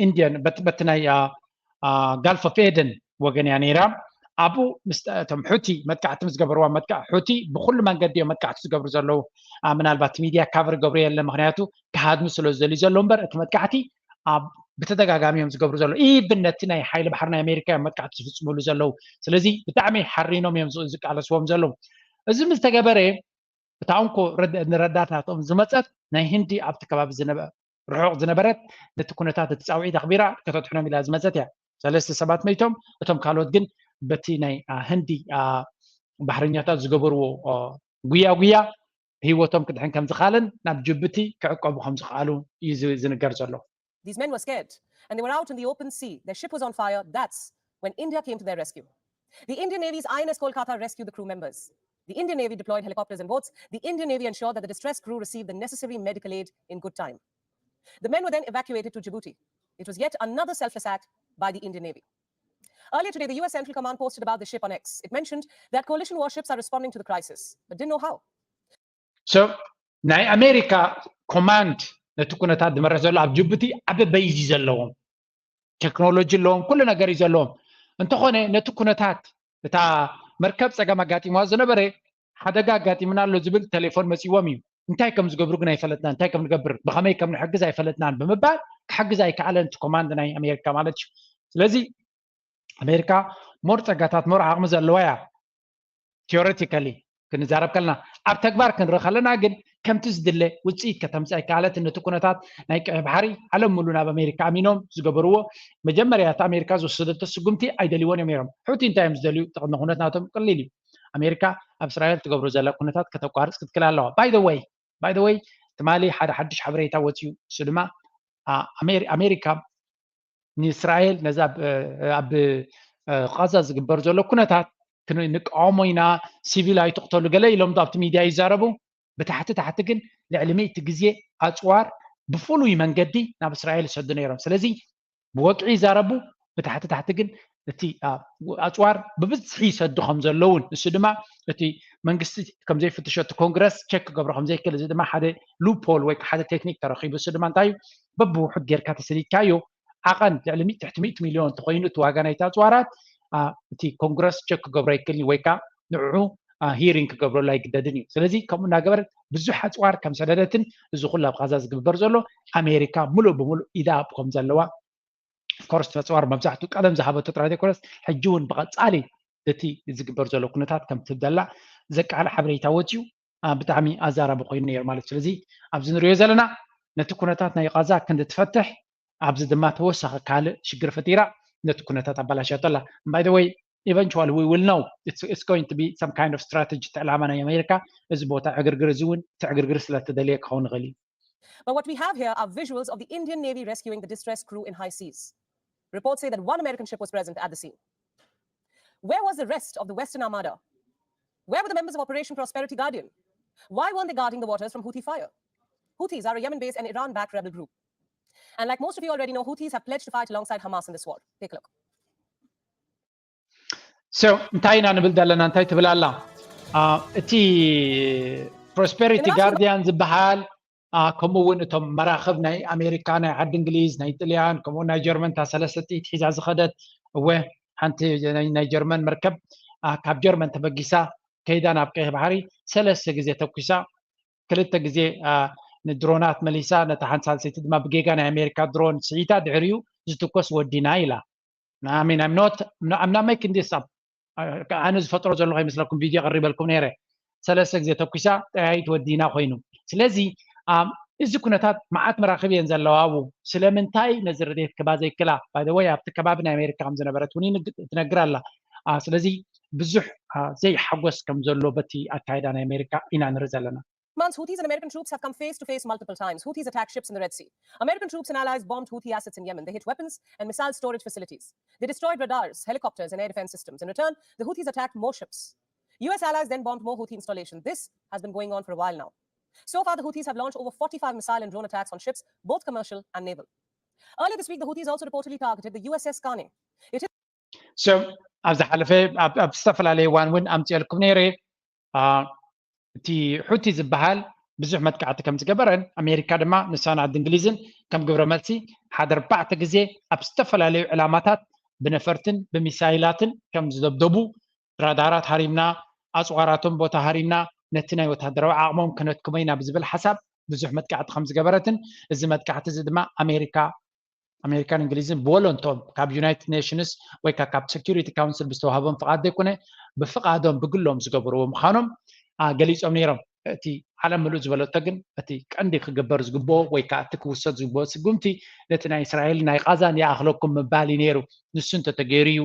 ኢንዲያን በቲ ናይ ጋልፍ ኦፍ ኤደን ወገን እያ ነይራ ኣብኡ እቶም ሑቲ መጥቃዕቲ ምስ ገበርዋ መጥቃዕ ሑቲ ብኩሉ መንገዲ እዮም መጥቃዕቲ ዝገብሩ ዘለዉ ምናልባት ሚድያ ካቨር ገብሩ የለ ምክንያቱ ክሃድሙ ስለ ዝደልዩ ዘሎ እምበር እቲ መጥቃዕቲ ኣብ ብተደጋጋሚ እዮም ዝገብሩ ዘለዉ ኢብን ነቲ ናይ ሓይሊ ባሕሪ ናይ ኣሜሪካ እዮም መጥቃዕቲ ዝፍፅሙሉ ዘለዉ ስለዚ ብጣዕሚ ሓሪኖም እዮም ዝቃለስዎም ዘለዉ እዚ ምስ ተገበረ እታ እንኮ ንረዳት ናቶም ዝመፀት ናይ ህንዲ ኣብቲ ከባቢ ርሑቕ ዝነበረት ነቲ ኩነታት እቲ ፃውዒት ኣኽቢራ ከተድሕኖም ኢላ ዝመፀት እያ ሰለስተ ሰባት መይቶም እቶም ካልኦት ግን በቲ ናይ ህንዲ ባሕረኛታት ዝገበርዎ ጉያ ጉያ ህይወቶም ክድሕን ከም ዝኻልን ናብ ጅቡቲ ክዕቀቡ ከም ዝኽኣሉ እዩ ዝንገር ዘሎ These men were scared and they were out in the open sea. Their ship was on fire. That's when India came to their rescue. The Indian Navy's I N S Kolkata rescued the crew members. The Indian Navy deployed helicopters and boats. The Indian Navy ensured that the distressed crew received the necessary medical aid in good time. The men were then evacuated to Djibouti. It was yet another selfless act by the Indian Navy. Earlier today, the U S Central Command posted about the ship on X. It mentioned that coalition warships are responding to the crisis, but didn't know how. So ናይ ኣሜሪካ ኮማንድ ነቲ ኩነታት ዝመርሕ ዘሎ ኣብ ጅቡቲ ዓቢ በይዚ ዘለዎም ቴክኖሎጂ ኣለዎም ኩሉ ነገር እዩ ዘለዎም እንተኾነ ነቲ ኩነታት እታ መርከብ ፀገም ኣጋጢምዋ ዝነበረ ሓደጋ ኣጋጢምና ኣሎ ዝብል ቴሌፎን መፂዎም እዩ እንታይ ከም ዝገብሩ ግን ኣይፈለጥና እንታይ ከም ንገብር ብኸመይ ከም ንሕግዝ ኣይፈለጥናን ብምባል ክሕግዝ ኣይከኣለን እቲ ኮማንድ ናይ ኣሜሪካ ማለት እዩ ስለዚ ኣሜሪካ ሞር ፀጋታት ሞር ዓቕሚ ዘለዋ እያ theoretically ክንዛረብ ከለና ኣብ ተግባር ክንርኢ ከለና ግን ከምቲ ዝድለ ውፅኢት ከተምፅእ ኣይከኣለትን ነቲ ኩነታት ናይ ቀይ ባሕሪ ዓለም ሙሉ ናብ ኣሜሪካ ኣሚኖም ዝገበርዎ መጀመርያ እቲ ኣሜሪካ ዝወሰደቶ ስጉምቲ ኣይደልይዎን እዮም ነይሮም ሕቲ እንታይ እዮም ዝደልዩ እቲ ቅድመ ኩነት ናቶም ቀሊል እዩ ኣሜሪካ ኣብ እስራኤል ትገብሮ ዘላ ኩነታት ከተቋርፅ ክትክል ኣለዋ by the way by the way ትማሊ ሓደ ሓድሽ ሓበሬታ ወፅዩ እሱ ድማ ኣሜሪካ ንእስራኤል ነዚ ኣብ ቃዛ ዝግበር ዘሎ ኩነታት ክንቃወሞ ኢና ሲቪል ኣይትቕተሉ ገለ ኢሎም ኣብቲ ሚድያ ይዛረቡ ብታሕቲ ታሕቲ ግን ልዕሊ ሚእቲ ግዜ ኣፅዋር ብፍሉይ መንገዲ ናብ እስራኤል ይሰዱ ነይሮም ስለዚ ብወግዒ ይዛረቡ ብታሕቲ ታሕቲ ግን እቲ ኣፅዋር ብብዝሒ ይሰዱ ከም ዘለውን እሱ ድማ እቲ መንግስቲ ከምዘይፍትሾ እቲ ኮንግረስ ቸክ ክገብሮ ከምዘይክእል እዚ ድማ ሓደ ሉፖል ወይ ሓደ ቴክኒክ ተረኪቡ እሱ ድማ እንታይ እዩ በብውሑድ ጌርካ ተሰዲድካዮ ዓቐን ልዕሊ ትሕቲ ሚእቲ ሚልዮን እንተኮይኑ እቲ ዋጋ ናይቲ ኣፅዋራት እቲ ኮንግረስ ቸክ ክገብሮ ኣይክእልን ወይ ከዓ ንዕዑ ሂሪንግ ክገብረሉ ኣይግደድን እዩ ስለዚ ከምኡ እናገበረት ብዙሕ ኣፅዋር ከም ሰደደትን እዚ ኩሉ ኣብ ቃዛ ዝግበር ዘሎ ኣሜሪካ ሙሉእ ብሙሉእ ኢዳ ከም ዘለዋ ኮርስ ተፅዋር መብዛሕትኡ ቀደም ዝሃበቶ ጥራይ ዘይኮነስ ሕጂ እውን ብቐፃሊ እቲ ዝግበር ዘሎ ኩነታት ከም ትብደላ ዘቃልዕ ሓበሬታ ወፅዩ ብጣዕሚ ኣዛራቢ ኮይኑ ነይሩ ማለት። ስለዚ ኣብዚ ንሪኦ ዘለና ነቲ ኩነታት ናይ ቃዛ ክንዲ ትፈትሕ፣ ኣብዚ ድማ ተወሳኺ ካልእ ሽግር ፈጢራ ነቲ ኩነታት ኣባላሽያቶ ኣላ። By the way, eventually we will know it's, it's going to be some kind of strategy። እቲ ዕላማ ናይ ኣሜሪካ እዚ ቦታ ዕግርግር፣ እዚ እውን እቲ ዕግርግር ስለተደልየ ክኸውን ይኽእል እዩ። But what we have here are visuals of the Indian Navy rescuing the distressed crew in high seas. Reports say that one American ship was present at the scene. Where was the rest of the Western Armada? Where were the members of Operation Prosperity Guardian? Why weren't they guarding the waters from Houthi fire? Houthis are a Yemen based and Iran backed rebel group. And like most of you already know, Houthis have pledged to fight alongside Hamas in this war. Take a look. So እንታይ ኢና ንብል ዘለና? እንታይ ትብል ኣላ? እቲ ፕሮስፐሪቲ ጋርዲያን ዝበሃል፣ ከምኡ እውን እቶም መራኽብ ናይ ኣሜሪካ፣ ናይ ዓዲ እንግሊዝ፣ ናይ ጥልያን፣ ከምኡ ናይ ጀርመን፣ እታ ሰለስተ ጥይት ሒዛ ዝኸደት፣ እወ፣ ሓንቲ ናይ ጀርመን መርከብ ካብ ጀርመን ተበጊሳ ከይዳ ናብ ቀይሕ ባሕሪ ሰለስተ ግዜ ተኩሳ፣ ክልተ ግዜ ንድሮናት መሊሳ፣ ነታ ሓንቲ ሳልሰይቲ ድማ ብጌጋ ናይ ኣሜሪካ ድሮን ስዒታ፣ ድሕሪኡ ዝትኮስ ወዲና ኢላ። I mean, I'm not, I'm not making this up. ኣነ ዝፈጥሮ ዘለኹ ይመስለኩም፣ ቪድዮ ቀሪበልኩም ነይረ። ሰለስተ ግዜ ተኩሳ፣ ጠያይት ወዲና ኮይኑ። ስለዚ እዚ ኩነታት መዓት መራኽብ እየን ዘለዋ። ኣብኡ ስለምንታይ ነዚ ረድኤት ክባ ዘይክላ? By the way፣ ኣብቲ ከባቢ ናይ ኣሜሪካ ከም ዝነበረት እውን ትነግር ኣላ። ስለዚ ብዙሕ ዘይሓጎስ ከም ዘሎ በቲ ኣካይዳ ናይ ኣሜሪካ ኢና ንርኢ ዘለና። Months, Houthis and American troops have come face to face multiple times. Houthis attack ships in the Red Sea. American troops and allies bombed Houthi assets in Yemen. They hit weapons and missile storage facilities. They destroyed radars, helicopters, and air defense systems. In return, the Houthis attacked more ships. U S allies then bombed more Houthi installations. This has been going on for a while now. So far, the Houthis have launched over forty-five missile and drone attacks on ships, both commercial and naval. Earlier this week, the Houthis also reportedly targeted the U S S Kane. It is So ኣብ ዝሓለፈ ኣብ ዝተፈላለዩ እዋን እውን ኣምፅኤልኩም ነይረ። እቲ ሑቲ ዝበሃል ብዙሕ መጥቃዕቲ ከም ዝገበረን ኣሜሪካ ድማ ንሳን ዓዲ እንግሊዝን ከም ግብረ መልሲ ሓደ ኣርባዕተ ግዜ ኣብ ዝተፈላለዩ ዕላማታት ብነፈርትን ብሚሳይላትን ከም ዝደብደቡ፣ ራዳራት ሃሪምና፣ ኣፅዋራቶም ቦታ ሃሪምና፣ ነቲ ናይ ወታደራዊ ዓቕሞም ከነድክሞ ኢና ብዝብል ሓሳብ ብዙሕ መጥቃዕቲ ከም ዝገበረትን፣ እዚ መጥቃዕቲ እዚ ድማ ኣሜሪካ ኣሜሪካን እንግሊዝን ብወለንቶም ካብ ዩናይትድ ኔሽንስ ወይ ከዓ ካብ ሴኪሪቲ ካውንስል ብዝተዋህቦም ፍቓድ ዘይኮነ ብፍቓዶም ብግሎም ዝገበርዎ ምዃኖም ገሊፆም ነይሮም። እቲ ዓለም ምሉእ ዝበለቶ ግን እቲ ቀንዲ ክግበር ዝግብኦ ወይ ከዓ እቲ ክውሰድ ዝግብኦ ስጉምቲ ነቲ ናይ እስራኤል ናይ ቃዛን ይኣኽለኩም ምባል እዩ ነይሩ። ንሱ እንተተገይሩ እዩ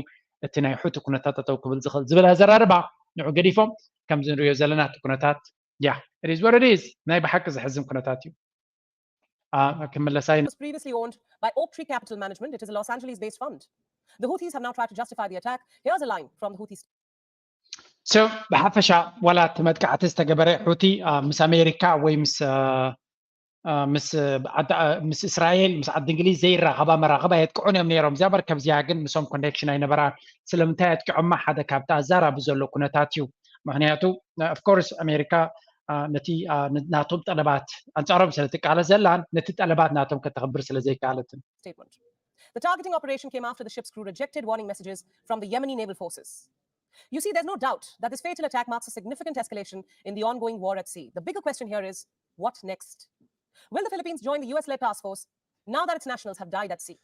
እቲ ናይ ሑቲ ኩነታት ጠጠው ክብል ዝኽእል ዝብል ኣዘራርባ ንዑ ገዲፎም። ከምዚ ንሪኦ ዘለና እቲ ኩነታት ያ it is what it is፣ ናይ ብሓቂ ዘሕዝን ኩነታት እዩ። ክምለሳ was previously owned by Oaktree Capital Management. It is a Los Angeles based fund. The Houthis have now tried to justify the attack. Here's a line from the Houthis. So ብሓፈሻ ዋላ እቲ መጥቃዕቲ ዝተገበረ ሑቲ ምስ ኣሜሪካ ወይ ምስ ምስ ምስ እስራኤል ምስ ዓዲ እንግሊዝ ዘይራኸባ መራኸብ ኣየጥቅዑን እዮም ነይሮም። እዚኣ መርከብ እዚኣ ግን ምሶም ኮኔክሽን ኣይነበራን። ስለምንታይ ኣጥቂዖማ? ሓደ ካብቲ ኣዛራቢ ዘሎ ኩነታት እዩ። ምክንያቱ ኦፍኮርስ ኣሜሪካ ነቲ ናቶም ጠለባት ኣንፃሮም ስለ ትቃለስ ዘላን ነቲ ጠለባት ናቶም ከተኽብር ስለ ዘይከኣለትን። The targeting operation came after the ship's crew rejected warning messages from the Yemeni naval forces. You see, there's no doubt that this fatal attack marks a significant escalation in the ongoing war at sea. The bigger question here is, what next? Will the Philippines join the U S led task force now that its nationals have died at sea?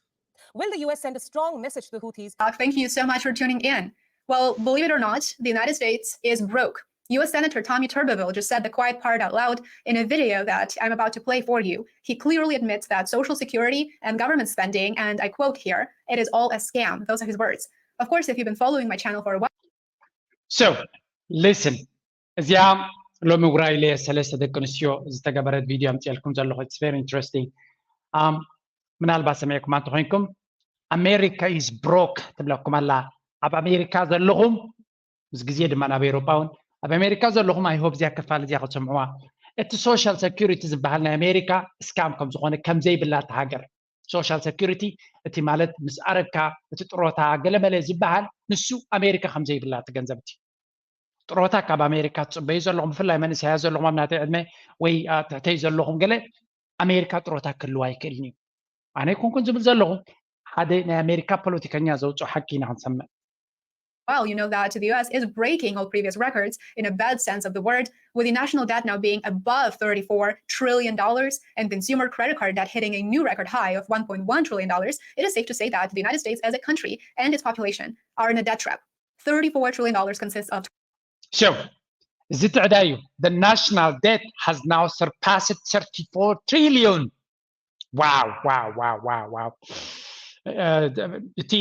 Will the U S send a strong message to the Houthis? Thank you so much for tuning in. Well, believe it or not, the United States is broke. U S Senator Tommy Tuberville just said the quiet part out loud in a video that I'm about to play for you. He clearly admits that Social Security and government spending, and I quote here, it is all a scam. Those are his words. Of course, if you've been following my channel for a while. So, listen. እዚኣ ሎሚ ውራይ ኢለ ሰለስተ ደቂ ኣንስትዮ ዝተገበረት ቪድዮ ኣምፅኤልኩም ዘለኹ። It's very interesting. ምናልባት ሰሚዕኩም እንተኮይንኩም ኣሜሪካ is broke ትብለኩም ኣላ። ኣብ ኣሜሪካ ዘለኹም ምስ ግዜ ድማ ናብ ኤውሮጳ እውን ኣብ ኣሜሪካ ዘለኹም I hope እዚኣ ክፋል እዚኣ ክትሰምዕዋ። እቲ ሶሻል ሰኪሪቲ ዝበሃል ናይ ኣሜሪካ ስካም ከም ዝኾነ ከም ዘይብላ እቲ ሃገር ሶሻል ሰኪሪቲ እቲ ማለት ምስ ኣረግካ እቲ ጥሮታ ገለመለ ዝበሃል ንሱ ኣሜሪካ ከም ዘይብላ እቲ ገንዘብ እቲ ጥሮታ ካብ ኣሜሪካ ትፅበዩ ዘለኹም ብፍላይ መንእሰያት ዘለኹም ኣብ ናተይ ዕድመ ወይ ትሕተይ ዘለኹም ገለ ኣሜሪካ ጥሮታ ክህልዋ ኣይክእልን እዩ። ኣነ ኣይኮንኩን ዝብል ዘለኹ ሓደ ናይ ኣሜሪካ ፖለቲከኛ ዘውፅኦ ሓቂ ኢና ክንሰምዕ። Well, you know that the U S is breaking all previous records in a bad sense of the word, with the national debt now being above thirty-four trillion dollars and consumer credit card debt hitting a new record high of one point one trillion dollars. It is safe to say that the United States as a country and its population are in a debt trap. Thirty-four trillion dollars consists of So, እዚ ትዕዳ እዩ። The national debt has now surpassed thirty-four trillion. Wow, wow, wow, wow, wow. እቲ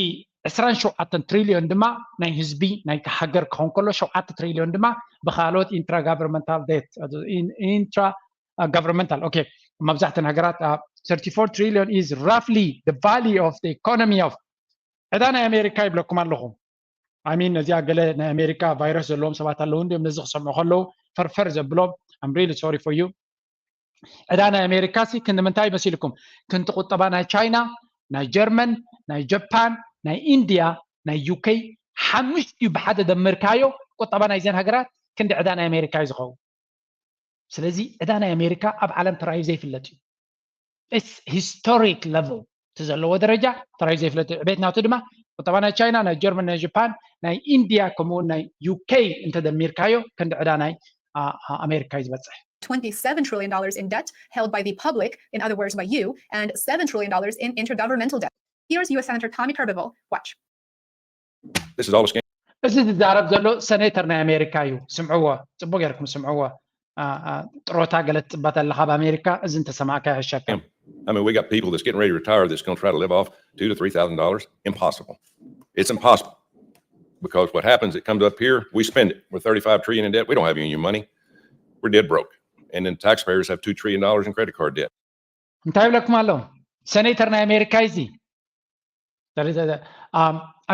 ዕስራን ሸውዓተን ትሪልዮን ድማ ናይ ህዝቢ ናይቲ ሃገር ክኸውን ከሎ ሸውዓተ ትሪልዮን ድማ ብካልኦት intergovernmental debt, intra governmental, okay፣ መብዛሕተን ሃገራት። Thirty-four trillion is roughly the value of the economy of ዕዳ ናይ ኣሜሪካ ይብለኩም ኣለኹ። I mean ነዚኣ ገለ ናይ ኣሜሪካ ቫይረስ ዘለዎም ሰባት ኣለዉ እንዲም ነዚ ክሰምዑ ከለዉ ፈርፈር ዘብሎም። I'm really sorry for you። ዕዳ ናይ ኣሜሪካ ሲ ክንዲ ምንታይ መሲልኩም? ክንዲ ቁጠባ ናይ ቻይና፣ ናይ ጀርመን፣ ናይ ጃፓን፣ ናይ ኢንድያ፣ ናይ ዩኬ፣ ሓሙሽቲኡ ብሓደ ደምርካዮ ቁጠባ ናይዘን ሃገራት ክንዲ ዕዳ ናይ ኣሜሪካ እዩ ዝኸውን። ስለዚ ዕዳ ናይ ኣሜሪካ ኣብ ዓለም ተራእዩ ዘይፍለጥ እዩ። It's historic level እቲ ዘለዎ ደረጃ ተራእዩ ዘይፍለጥ እዩ። ዕቤት ናቱ ድማ ቁጠባ ናይ ቻይና፣ ናይ ጀርመን፣ ናይ ጃፓን፣ ናይ ኢንድያ ከምኡውን ናይ ዩኬ እንተደሚርካዮ ክንዲ ዕዳ ናይ ኣሜሪካ እዩ ዝበፅሕ። Twenty-seven trillion dollars in debt held by the public, in other words, by you, and seven trillion dollars in intergovernmental debt. Here's U S Senator Tommy Tuberville. Watch. This is all a scam. እዚ ዝዛረብ ዘሎ ሰኔተር ናይ ኣሜሪካ እዩ። ስምዕዎ፣ ፅቡቅ ጌርኩም ስምዕዎ። ጥሮታ ገለ ትፅበት ኣለካ ኣብ ኣሜሪካ፣ እዚ እንተሰማዕካ ይሕሸካ። I mean, we got people that's getting ready to retire that's going to try to live off two to three thousand dollars. Impossible. It's impossible. Because what happens, it comes up here, we spend it. We're thirty-five trillion in debt. We don't have any of your money. We're dead broke. And then taxpayers have two trillion dollars in credit card debt. እንታይ ይብለኩም ኣሎ? ሰኔተር ናይ ኣሜሪካ እዚ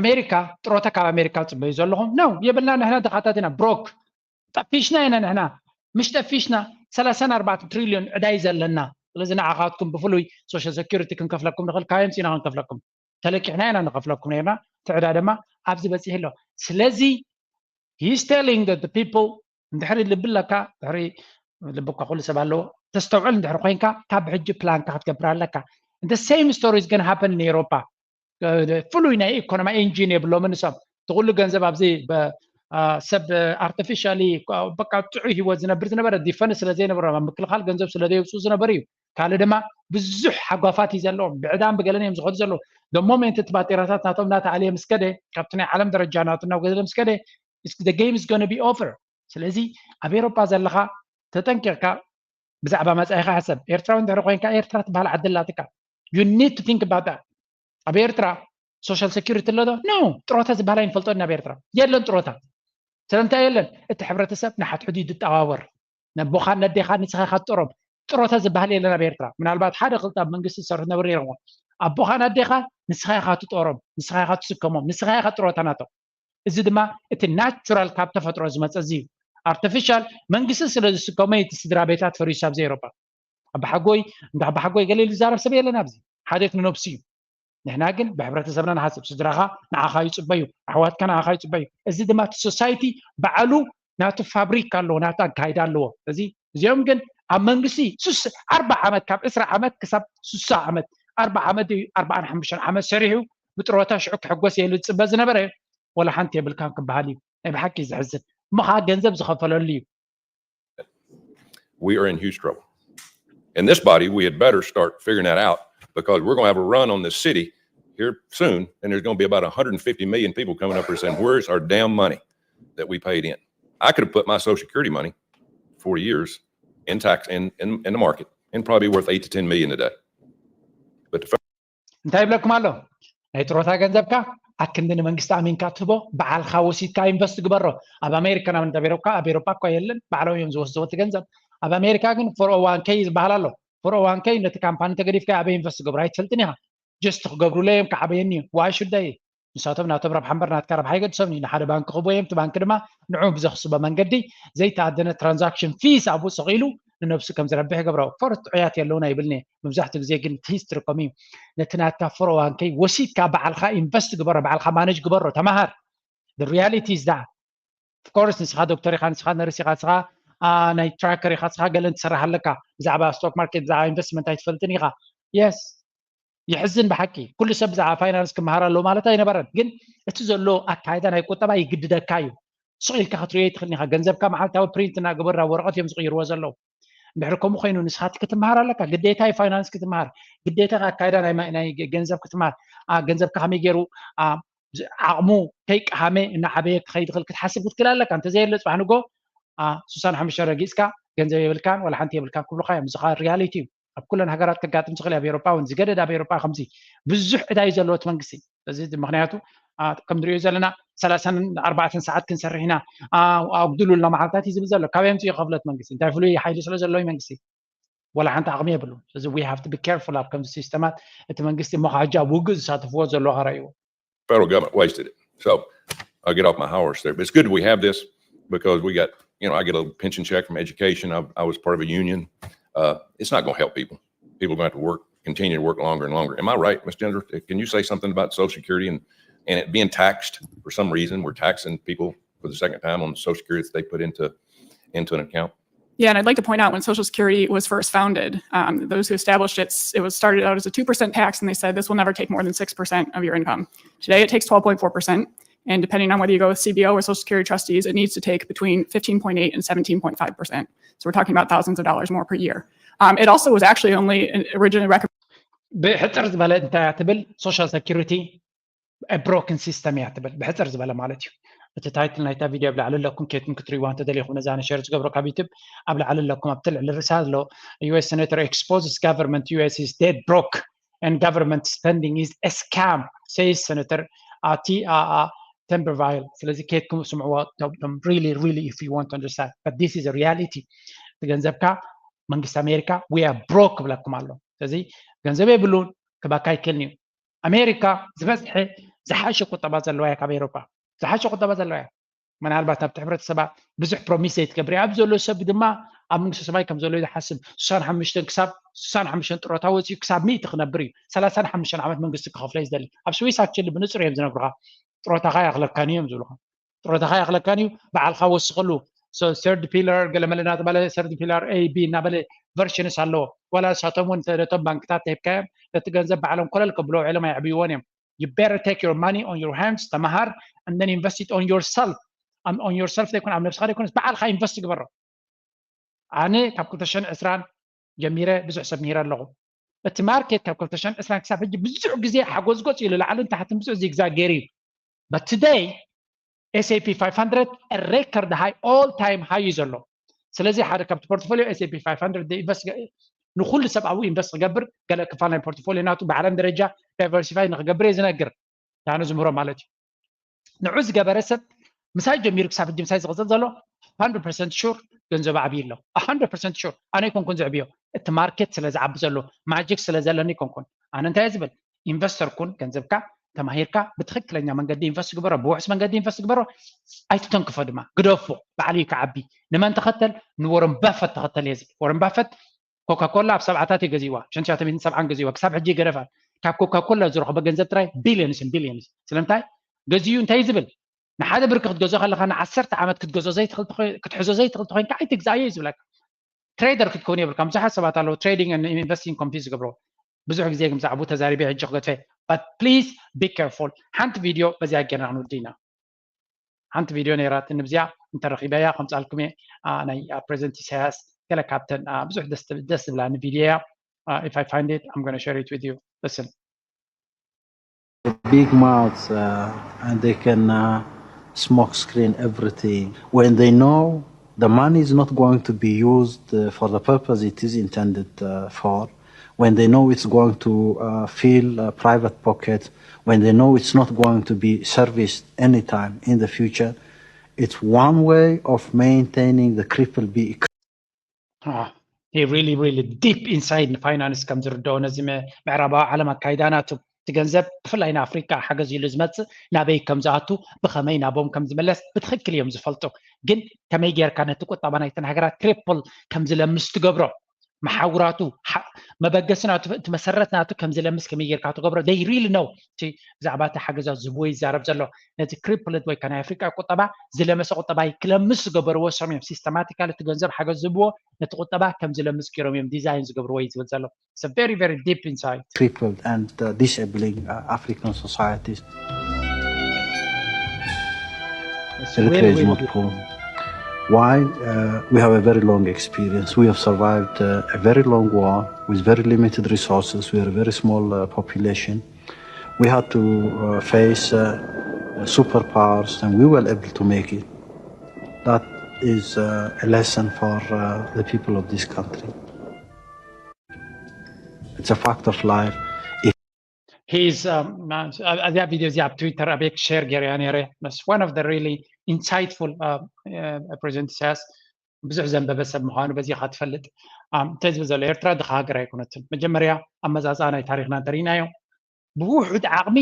ኣሜሪካ ጥሮታ ካብ ኣሜሪካ ትፅበዩ ዘለኹም ነው የብልና። ንሕና ድኻታት ኢና፣ ብሮክ ጠፊሽና ኢና ንሕና። ምሽ ጠፊሽና ሰላሳን ኣርባዕተን ትሪልዮን ዕዳይ ዘለና። ስለዚ ንዓኻትኩም ብፍሉይ ሶሻል ሴኩሪቲ ክንከፍለኩም ንኽእል፣ ካየምስ ኢና ክንከፍለኩም፣ ተለቂሕና ኢና ንኸፍለኩም ነርና። ትዕዳ ድማ ኣብዚ በፂሕ ኣሎ። ስለዚ he's telling the people እንድሕሪ ልቢ ኣለካ፣ ድሕሪ ልቢ እኳ ኩሉ ሰብ ኣለዎ፣ ተስተውዕል እንድሕሪ ኮይንካ ካብ ሕጂ ፕላንካ ክትገብር ኣለካ። The same story is going to happen in Europa. ፍሉይ ናይ ኢኮኖሚ ኢንጂን የብሎምን ንሶም። እቲ ኩሉ ገንዘብ ኣብዚ ሰብ ኣርቲፊሻሊ በቃ ጥዑይ ህይወት ዝነብር ዝነበረ ዲፈንስ ስለ ዘይነበሮ ምክልኻል ገንዘብ ስለ ዘየውፅኡ ዝነበሩ እዩ። ካልእ ድማ ብዙሕ ሓጓፋት እዩ ዘለዎም። ብዕዳን ብገለን እዮም ዝኸዱ ዘለዉ። The moment እቲ ባጤራታት ናቶም እናተኣለየ ምስ ከደ፣ ካብቲ ናይ ዓለም ደረጃ ናቱ እናጎደለ ምስ ከደ፣ the game is going to be over። ስለዚ ኣብ ኤሮፓ ዘለኻ ተጠንቂቕካ ብዛዕባ መጻኢኻ ሕሰብ። ኤርትራዊ እንድሕሪ ኮይንካ ኤርትራ ትበሃል ዓዲ ኣላትካ። You need to think about that። ኣብ ኤርትራ ሶሻል ሴኩሪቲ ኣሎ ዶ? No። ጥሮታ ዝበሃል ኣይንፈልጦን ኣብ ኤርትራ። የለን ጥሮታ። ስለምንታይ የለን? እቲ ሕብረተሰብ ንሓድሕዱ እዩ ዝጠዋወር። ነቦኻን ነዴኻን ንስኻ ኢኻ ትጦሮም። ጥሮታ ዝበሃል የለን ኣብ ኤርትራ። ምናልባት ሓደ ክልተ ኣብ መንግስቲ ዝሰርሑ ዝነበሩ ነይሮም። ኣቦኻን ኣዴኻ ንስኻ ኢኻ ትጦሮም፣ ንስኻ ኢኻ ትስከሞም፣ ንስኻ ኢኻ ጥሮታ ናቶም። እዚ ድማ እቲ ናቹራል ካብ ተፈጥሮ ዝመጸ እዚ እዩ። ኣርቲፊሻል መንግስቲ ስለ ዝስከሞ እዩ እቲ ስድራ ቤታት ፈሪሱ ኣብዚ ኤውሮጳ። ኣባሓጎይ እንዳ ኣባሓጎይ ገለ ኢሉ ዝዛረብ ሰብ የለን ኣብዚ። ሓዴት ንነብሱ እዩ። ንሕና ግን ብሕብረተሰብና ንሓስብ። ስድራኻ ንዓኻ ይጽበዩ፣ ኣሕዋትካ ንዓኻ ይጽበዩ። እዚ ድማ እቲ ሶሳይቲ ባዕሉ ናቱ ፋብሪካ ኣለዎ፣ ናቱ ኣካይዳ ኣለዎ። እዚ እዚኦም ግን ኣብ መንግስቲ ሱስ ኣርባ ዓመት ካብ ዕስራ ዓመት ክሳብ ስሳ ዓመት ኣርባ ዓመት እዩ ኣርባዓን ሓሙሽተን ዓመት ሰሪሑ ብጥሮታ ሽዑ ክሕጎስ የሉ ዝጽበ ዝነበረ ወላ ሓንቲ የብልካን ክበሃል እዩ። ናይ ብሓቂ ዘሕዝን እሞ ከዓ ገንዘብ ዝኸፈለሉ እዩ። We are in huge trouble. In this body, we had better start figuring that out because we're going to have a run on this city here soon, and there's going to be about one hundred fifty million people coming up here saying, "Where's our damn money that we paid in?" I could have put my Social Security money forty years in tax in, in, in the market and probably be worth eight to ten million today. But the እንታይ ይብለኩም ኣሎ? ናይ ጥሮታ ገንዘብካ ኣክንዲ ንመንግስቲ ኣሚንካ ትህቦ፣ በዓልካ ወሲድካ ኢንቨስት ግበሮ። ኣብ ኣሜሪካ ናብ እንዳቤሮካ ኣብ ኤሮፓ እኳ የለን፣ ባዕሎም እዮም ዝወስድዎ እቲ ገንዘብ። ኣብ ኣሜሪካ ግን ፎር ኦ ዋን ኬ ዝበሃል ኣሎ። ፎር ኦ ዋን ኬ ነቲ ካምፓኒ ተገዲፍካ ኣበይ ኢንቨስት ገብሮ ኣይትፈልጥን ኢኻ። ጀስት ክገብሩለይ እዮም ክዓበየኒ እዩ። ዋይ ሹድ ይ ንሳቶም ናቶም ረብሓ እምበር ናትካ ረብሓ ይገድሶም እዩ። ንሓደ ባንክ ክህቦ እዮም፣ እቲ ባንክ ድማ ንዑ ብዘኽስቦ መንገዲ ዘይተኣደነ ትራንዛክሽን ፊስ ኣብኡ ሰቒሉ ንነብሱ ከም ዝረብሕ ይገብሮ። ፎርት ጥዑያት የለውን ኣይብልኒ። መብዛሕትኡ ግዜ ግን ሂስትሪ ኮም እዩ። ነቲ ናትካ ፎር ኦ ዋን ኬ ወሲድካ ባዕልካ ኢንቨስት ግበሮ፣ ባዕልካ ማነጅ ግበሮ፣ ተማሃር። ሪያሊቲ ዝ ዳ ኦፍኮርስ ንስኻ ዶክተር ኢኻ፣ ንስኻ ነርስ ኢኻ፣ ንስኻ ናይ ትራከር ኢኻ፣ ንስኻ ገለን ትሰርሕ ኣለካ። ብዛዕባ ስቶክ ማርኬት ብዛዕባ ኢንቨስትመንት ኣይትፈልጥን ኢኻ። የስ የሕዝን ብሓቂ። ኩሉ ሰብ ብዛዕባ ፋይናንስ ክመሃር ኣለዎ ማለት ኣይነበረን፣ ግን እቲ ዘሎ ኣካይዳ ናይ ቁጠባ ይግድደካ እዩ። ስቕ ኢልካ ክትሪኦ ኣይትኽእልን ኢኻ። ገንዘብካ መዓልታዊ ፕሪንት እናገበሩ ናብ ወረቐት እዮም ዝቕይርዎ ዘለዉ። እንድሕሪ ከምኡ ኮይኑ ንስኻ ክትመሃር ኣለካ። ግዴታ እዩ ፋይናንስ ክትመሃር፣ ግዴታ ኣካይዳ ናይ ገንዘብ ክትመሃር፣ ገንዘብካ ከመይ ገይሩ ዓቕሙ ከይቀሃመ እናዓበየ ክኸይድ ይኽእል ክትሓስብ ክትክእል ኣለካ። እንተዘየለ ፅባሕ ንጎ ስሳን ሓሙሽተ ረጊፅካ ገንዘብ የብልካን ዋላ ሓንቲ የብልካን ክብሉካ እዮም። እዚ ከዓ ሪያሊቲ እዩ። ኣብ ኩለን ሃገራት ከጋጥም ዝኽእል ኣብ ኤሮጳ እውን ዝገደድ ኣብ ኤሮጳ ከምዚ ብዙሕ ዕዳ እዩ ዘለዎ እቲ መንግስቲ። እዚ ምክንያቱ ከም ንሪኦ ዘለና ሰላሳን ኣርባዕተን ሰዓት ክንሰርሕ ኢና ኣጉድሉልና መዓልታት እዩ ዝብል ዘሎ። ካበይ ኣምፅኡ ክኸፍሎ እቲ መንግስቲ? እንታይ ፍሉይ ሓይሊ ስለ ዘለዎ መንግስቲ ዋላ ሓንቲ ዓቕሚ የብሉ። ስለዚ we have to be careful ኣብ ከምዚ ሲስተማት። እቲ መንግስቲ እሞ ከዓ ሕጂ ኣብ ውግእ ዝሳተፍዎ ዘለዉ ከረእይዎ federal government wasted it. So I'll get off my horse there. But it's good we have this because we got, you know, I get a little pension check from education. I, I was part of a union. Uh, it's not going to help people. People are going to have to work, continue to work longer and longer. Am I right, Miss Jennifer? Can you say something about Social Security and, and it being taxed for some reason? We're taxing people for the second time on Social Security that they put into into an account. Yeah, and I'd like to point out when Social Security was first founded, um, those who established it, it was started out as a two percent tax, and they said this will never take more than six percent of your income. Today, it takes twelve point four percent. And depending on whether you go with C B O or Social Security trustees, it needs to take between fifteen point eight and seventeen point five percent. So we're talking about thousands of dollars more per year. Um, it also was actually only originally recommended. ብሕፅር ዝበለ እንታይ ትብል social security broken system እያ ትብል ብሕፅር ዝበለ ማለት እዩ። እቲ title ናይታ ቪድዮ ኣብ ላዕሊ ኣለኩም ኬትኩም ክትሪዋ እንተደሊኹም ነዛ ሸር ዝገብሮ ካብ ዩቱብ ኣብ ላዕሊ ኣለኩም ኣብቲ ልዕሊ ርእሳ ኣሎ U S senator exposes government U S is dead broke and government spending is a scam says senator Ati Aa Temberville። ስለዚ ኬትኩም ስምዕዎ really really if you want to understand but this is a reality። እቲ ገንዘብካ መንግስቲ ኣሜሪካ we are broke ክብለኩም ኣሎ። ስለዚ ገንዘብ የብሉን ክባካ ይክልኒ እዩ። ኣሜሪካ ዝበዝሐ ዝሓሸ ቁጠባ ዘለዋ እያ ካብ ኤሮፓ ዝሓሸ ቁጠባ ዘለዋ እያ። ምናልባት ኣብቲ ሕብረተሰባ ብዙሕ promise ዘይትገብር እያ። ኣብ ዘሎ ሰብ ድማ ኣብ መንግስቲ ሰማይ ከም ዘሎ ዝሓስብ ስሳን ሓሙሽተን ክሳብ ስሳን ሓሙሽተን ጥሮታ ወፂኡ ክሳብ ሚእቲ ክነብር እዩ። ሰላሳን ሓሙሽተን ዓመት መንግስቲ ክኸፍሎ እዩ ዝደሊ። ኣብ ስዊስ actually ብንፁር እዮም ዝነግሩኻ። ጥሮታኻ ይኣኽለካን እዩ እዮም ዝብሉኻ። ጥሮታኻ ይኣኽለካን እዩ። ባዕልኻ ወስኸሉ። So third pillar ገለመለ እናተባለ third pillar A B እናበለ versions ኣለዎ። ዋላ ንሳቶም እውን ነቶም ባንክታት ተሂብካዮም ነቲ ገንዘብ ባዕሎም ኮለል ከብሎ ውዕሎም ኣየዕብይዎን እዮም። You better take your money on your hands ተመሃር and then invest it on yourself. On yourself ዘይኮነ ኣብ ነብስኻ ዘይኮነስ ባዕልኻ ኢንቨስት ግበሮ። ኣነ ካብ ክልተ ሽሕን ዕስራን ጀሚረ ብዙሕ ሰብ ምሂረ ኣለኹ። እቲ ማርኬት ካብ ክልተ ሽሕን ዕስራን ክሳብ ሕጂ ብዙሕ ግዜ ሓጎዝጎዝ ኢሉ ላዕልን ታሕትን ብዙሕ ዚግዛግ ገይሩ እዩ። But today S&P five hundred record high all time high እዩ ዘሎ። ስለዚ ሓደ ካብቲ portfolio S&P five hundred ኢንቨስት ንኩሉ ሰብ ኣብኡ ኢንቨስት ክገብር ገለ ክፋል ናይ portfolio ናቱ ብዓለም ደረጃ diversify ንክገብር እየ ዝነግር። ዳኑ ዝምህሮ ማለት እዩ። ንዑ ዝገበረ ሰብ ምሳይ ጀሚሩ ክሳብ ሕጂ ምሳይ ዝቕፅል ዘሎ hundred percent sure ገንዘቡ ዓብዩ ኣሎ። Hundred percent sure ኣነ ኣይኮንኩን ዘዕብዮ እቲ ማርኬት ስለ ዝዓቢ ዘሎ magic ስለ ዘለኒ ኣይኮንኩን። ኣነ እንታይ ዝብል ኢንቨስተር ኩን ገንዘብካ ተማሂርካ ብትክክለኛ መንገዲ ኢንቨስት ግበሮ ብውሕስ መንገዲ ኢንቨስት ግበሮ ኣይትተንክፎ ድማ ግደፎ ባዕሉ እዩ ክዓቢ። ንመን ተኸተል ንወረን ባፈት ተኸተል እየ ዝብል። ወረን ባፈት ኮካኮላ ኣብ ሰብዓታት እዩ ገዚእዋ ሽንሻተ ሚትን ሰብዓን ገዚእዋ ክሳብ ሕጂ ይገደፋል። ካብ ኮካኮላ ዝረኽቦ ገንዘብ ጥራይ billions and billions። ስለምንታይ ገዚኡ እንታይ ዝብል ንሓደ ብርኪ ክትገዞ ከለካ ንዓሰርተ ዓመት ክትገዞ ክትሕዞ ዘይትኽእል ተኮይንካ ኣይትግዛእዮ እዩ ዝብለካ። Trader ክትከውን የብልካ ብዙሓት ሰባት ኣለዉ trading and investing confuse ዝገብሮ ብዙሕ ግዜ ግን ብዛዕባኡ ተዛሪበ ሕጂ ክገድፈ። But please be careful ሓንቲ ቪድዮ በዚኣ ጌርና ክንውዲ ኢና። ሓንቲ ቪድዮ ነይራት ንብዚኣ እንተረኺበያ ከምፅኣልኩም እየ። ናይ ፕሬዚደንት ኢሳያስ ገለ ካብተን ብዙሕ ደስ ዝብላኒ ቪድዮ እያ። If I find it I'm gonna share it with you. Listen. Big mouths uh, and they can uh, smoke screen everything. When they know the money is not going to be used uh, for the purpose it is intended uh, for, when they know it's going to uh, fill uh, private pockets, when they know it's not going to be serviced anytime in the future, it's one way of maintaining the cripple B economy. He really, really deep inside finance ከም ዝርድኦ ነዚ ምዕራባዊ ዓለም ኣካይዳ ናቱ እቲ ገንዘብ ብፍላይ ንኣፍሪካ ሓገዝ ኢሉ ዝመፅእ ናበይ ከም ዝኣቱ ብኸመይ ናቦም ከም ዝምለስ ብትክክል እዮም ዝፈልጡ። ግን ከመይ ጌርካ ነቲ ቁጠባ ናይተን ሃገራት ክሪፕል ከም ዝለምስ ትገብሮ መሓውራቱ መበገሲ ናቱ እቲ መሰረት ናቱ ከም ዝለምስ ከመይ ጌርካ ትገብሮ they really know። እቲ ብዛዕባ እቲ ሓገዛት ዝህብዎ ይዛረብ ዘሎ ነዚ ክሪፕልድ ወይ ናይ ኣፍሪቃ ቁጠባ ዝለመሰ ቁጠባ ክለምስ ዝገበርዎ እሶም እዮም። ሲስተማቲካል እቲ ገንዘብ ሓገዝ ዝህብዎ ነቲ ቁጠባ ከም ዝለምስ ገይሮም እዮም ዲዛይን ዝገብርዎ እዩ ዝብል ዘሎ። It's a very, very deep insight. Crippled and uh, disabling uh, African societies. Eritrea is not poor. Why? Uh, we have a very long experience. We have survived uh, a very long war with very limited resources. We are a very small uh, population. We had to uh, face uh, superpowers, and we were able to make it. That is uh, a lesson for uh, the people of this country. It's a fact of life. He's, um, እዚኣ ቪድዮ እዚኣ ኣብ ትዊተር ኣቤክ ሸር ገይረያ ነይረ ምስ one of the really insightful president ኢሳያስ ብዙሕ ዘንበበ ሰብ ምዃኑ በዚኻ ትፈልጥ። እንታይ ዝብል ዘሎ ኤርትራ ድኻ ሃገር ኣይኮነትን። መጀመርያ ኣመፃፅኣ ናይ ታሪኽና እንተሪእናዮ ብውሑድ ዓቕሚ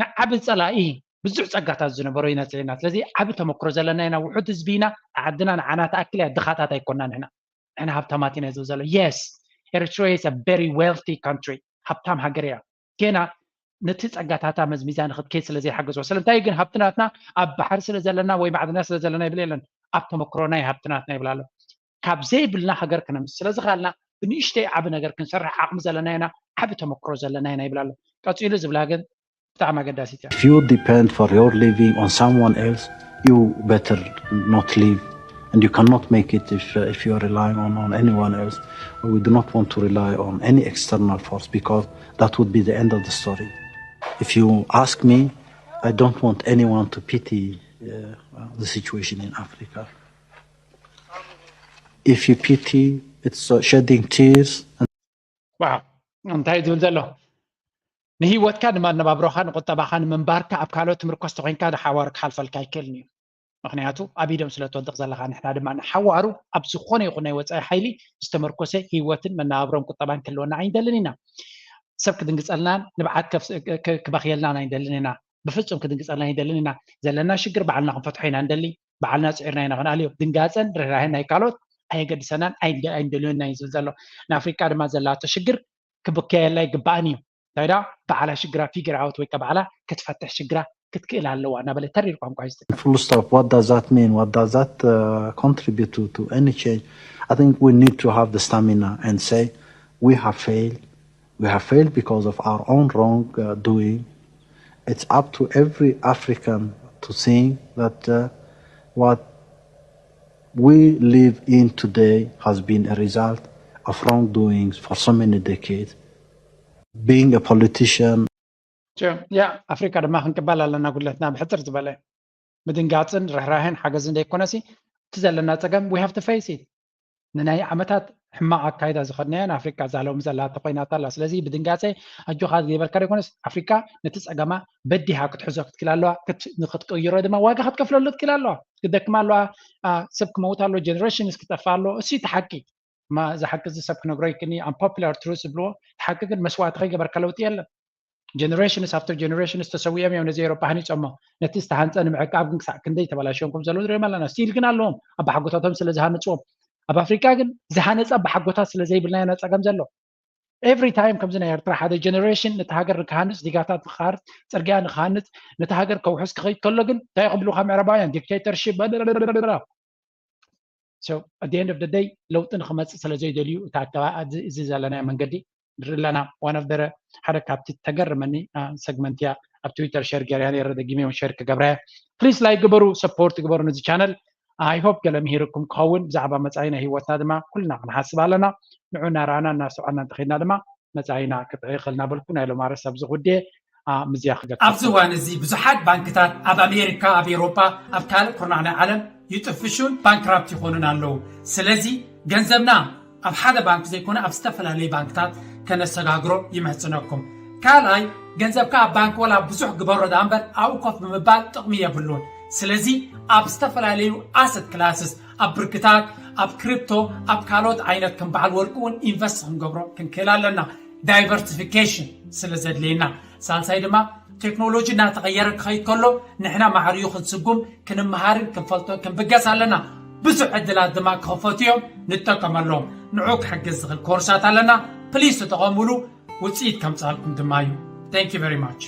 ንዓቢ ፀላኢ ብዙሕ ፀጋታት ዝነበሮ ኢና ፅዒና። ስለዚ ዓቢ ተመክሮ ዘለና ኢና፣ ውሑድ ህዝቢ ኢና። ዓድና ንዓና ትኣክል እያ፣ ድኻታት ኣይኮና ንሕና። ንሕና ሃብታማት ኢና ዝብል ዘሎ። Yes, Eritrea is a very wealthy country፣ ሃብታም ሃገር እያ። ጌና ነቲ ፀጋታታ መዝሚዛ ንክትከይድ ስለ ዘይሓገዝዋ። ስለምንታይ ግን ሃብቲ ናትና ኣብ ባሕሪ ስለ ዘለና ወይ ማዕድና ስለ ዘለና ይብል የለን፣ ኣብ ተመክሮና እዩ ሃብቲ ናትና ይብል ኣሎ። ካብ ዘይብልና ሃገር ክነምፅእ ስለ ዝኸኣልና ብንእሽተይ ዓቢ ነገር ክንሰርሕ ዓቕሚ ዘለና ኢና፣ ዓቢ ተመክሮ ዘለና ኢና ይብል ኣሎ። ቀፂሉ ዝብላ ግን ብጣዕሚ ኣገዳሲት እያ። If you depend for your living on someone else, you better not live, and you cannot make it if uh, if you are relying on, on anyone else. We do not want to rely on any external force because that would be the end of the story. If you ask me, I don't want anyone to pity uh, the situation in Africa. If you pity, it's uh, shedding tears. ዋው፣ እንታይ ዝብል ዘሎ? ንህይወትካ ንመነባብሮኻ ንቁጠባኻ ንምንባርካ ኣብ ካልኦት ትምርኮስ ተኮይንካ ንሓዋሩ ክሓልፈልካ ኣይክእልን እዩ። ምክንያቱ ኣብ ኢዶም ስለ ትወድቕ ዘለኻ፣ ንሕና ድማ ንሓዋሩ ኣብ ዝኾነ ይኹን ናይ ወፃኢ ሓይሊ ዝተመርኮሰ ህይወትን መነባብሮን ቁጠባን ክህልወና ኣይንደልን ኢና። ሰብ ክድንግፀልናን ንብዓት ክበኽየልናን ኣይንደልን ኢና። ብፍፁም ክድንግፀልና ኣይንደልን ኢና። ዘለና ሽግር ባዕልና ክንፈትሖ ኢና ንደሊ። ባዕልና ፅዒርና ኢና ክንኣልዮ። ድንጋፀን ርህራሄን ናይ ካልኦት ኣየገድሰናን ኣይንደልዮና እዩ ዝብል ዘሎ። ንኣፍሪቃ ድማ ዘላቶ ሽግር ክብከየላ ይግባእን እዩ። እንታይ ዳ ባዕላ ሽግራ ፊገር ኣውት ወይ ባዕላ ክትፈትሕ ሽግራ ክትክእል ኣለዋ እናበለ ተሪር ቋንቋ እዩ ዝጥቀም። Full stop. What does that mean? What does that uh, contribute to, to any change? I think we need to have the stamina and say we have failed. We have failed because of our own wrong uh, doing. It's up to every African to think that uh, what we live in today has been a result of wrongdoings for so many decades. Being a politician, ያ ኣፍሪካ ድማ ክንቅበል ኣለና ጉድለትና ብሕፅር ዝበለ ምድንጋፅን ርህራሄን ሓገዝን ዘይኮነሲ እቲ ዘለና ፀገም we have to face it። ንናይ ዓመታት ሕማቕ ኣካይዳ ዝኸድናዮ ንኣፍሪካ እዛ ሎሚ ዘላቶ ኮይናታ ኣላ። ስለዚ ብድንጋፀ ኣጆኻ ዘይበልካ ዘይኮነስ ኣፍሪካ ነቲ ፀገማ በዲሃ ክትሕዞ ክትክል ኣለዋ። ንክትቅይሮ ድማ ዋጋ ክትከፍለሉ ክትክል ኣለዋ። ክትደክም ኣለዋ። ሰብ ክመውት ኣሎ፣ ጀነሬሽንስ ክጠፋ ኣሎ። እሱ እቲ ሓቂ። እማ እዚ ሓቂ እዚ ሰብ ክነግሮ ይክኒ unpopular truth ዝብልዎ ሓቂ ግን መስዋእቲ ከይገበርካ ለውጢ የለን። Generations after generations ተሰዊኦም እዮም ነዚ ኤሮፓ ሃኒፆሞ። ነቲ ዝተሃንፀ ንምዕቃብ ግን ክሳዕ ክንደይ ተበላሽዮም ከም ዘለዉ ንሪኦም ኣለና። ስቲል ግን ኣለዎም ኣባሓጎታቶም ስለ ዝሃንፅዎም። ኣብ ኣፍሪካ ግን ዝሃነፀ ኣባሓጎታት ስለ ዘይብልና ኢና ፀገም ዘሎ። Every time ከምዚ ናይ ኤርትራ ሓደ ጀነሬሽን ነቲ ሃገር ንክሃንፅ፣ ዲጋታት ንክሃርፅ፣ ፅርግያ ንክሃንፅ፣ ነቲ ሃገር ከውሕስ ክኸይድ ከሎ ግን እንታይ ክብሉካ ምዕራባውያን? ዲክቴተርሺፕ። So at the end of the day ለውጢ ንክመፅእ ስለ ዘይደልዩ እቲ ኣከባ እዚ ዘለናዮ መንገዲ ንርኢ ኣለና። One of the ሓደ ካብቲ ተገርመኒ ሰግመንት እያ ኣብ ትዊተር ሸር ገይረያ ነይረ፣ ደጊመ እውን ሸር ክገብራ እያ። Please like ግበሩ፣ ሰፖርት ግበሩ ነዚ ቻነል። I hope ገለ ምሂርኩም ክኸውን። ብዛዕባ መፃኢ ናይ ህይወትና ድማ ኩልና ክንሓስብ ኣለና። ንዑ እናረኣና እናስተውዓልና እንተኸድና ድማ መፃኢና ክጥዕይ ይኽእል እናበልኩ ናይ ሎም ኣርእስቲ ኣብዚ ጉዴ ምዝያ ክገጽ። ኣብዚ እዋን እዚ ብዙሓት ባንክታት ኣብ ኣሜሪካ፣ ኣብ ኤውሮጳ፣ ኣብ ካልእ ኩርናዕ ናይ ዓለም ይጥፍሹን ባንክራፕት ይኾኑን ኣለዉ። ስለዚ ገንዘብና ኣብ ሓደ ባንክ ዘይኮነ ኣብ ዝተፈላለዩ ባንክታት ከነሰጋግሮ ይምሕጽነኩም። ካልኣይ ገንዘብካ ኣብ ባንክ ወላ ብዙሕ ግበሮ ደኣ እምበር ኣብኡ ኮፍ ብምባል ጥቕሚ የብሉን። ስለዚ ኣብ ዝተፈላለዩ ኣሰት ክላስስ ኣብ ብርክታት፣ ኣብ ክሪፕቶ፣ ኣብ ካልኦት ዓይነት ከም በዓል ወርቂ እውን ኢንቨስት ክንገብሮ ክንክእል ኣለና። ዳይቨርሲፊኬሽን ስለ ዘድልየና። ሳልሳይ ድማ ቴክኖሎጂ እናተቐየረ ክኸይድ ከሎ ንሕና ማዕሪኡ ክንስጉም ክንመሃርን ክንፈልጦን ክንብገስ ኣለና። ብዙሕ ዕድላት ድማ ክኸፈቱ እዮም፣ ንጠቀመሎም። ንዑ ክሕግዝ ዝኽእል ኮርሳት ኣለና። ፕሊስ ተጠቐሙሉ፣ ውፅኢት ከምፅኣልኩም ድማ እዩ። Thank you very much።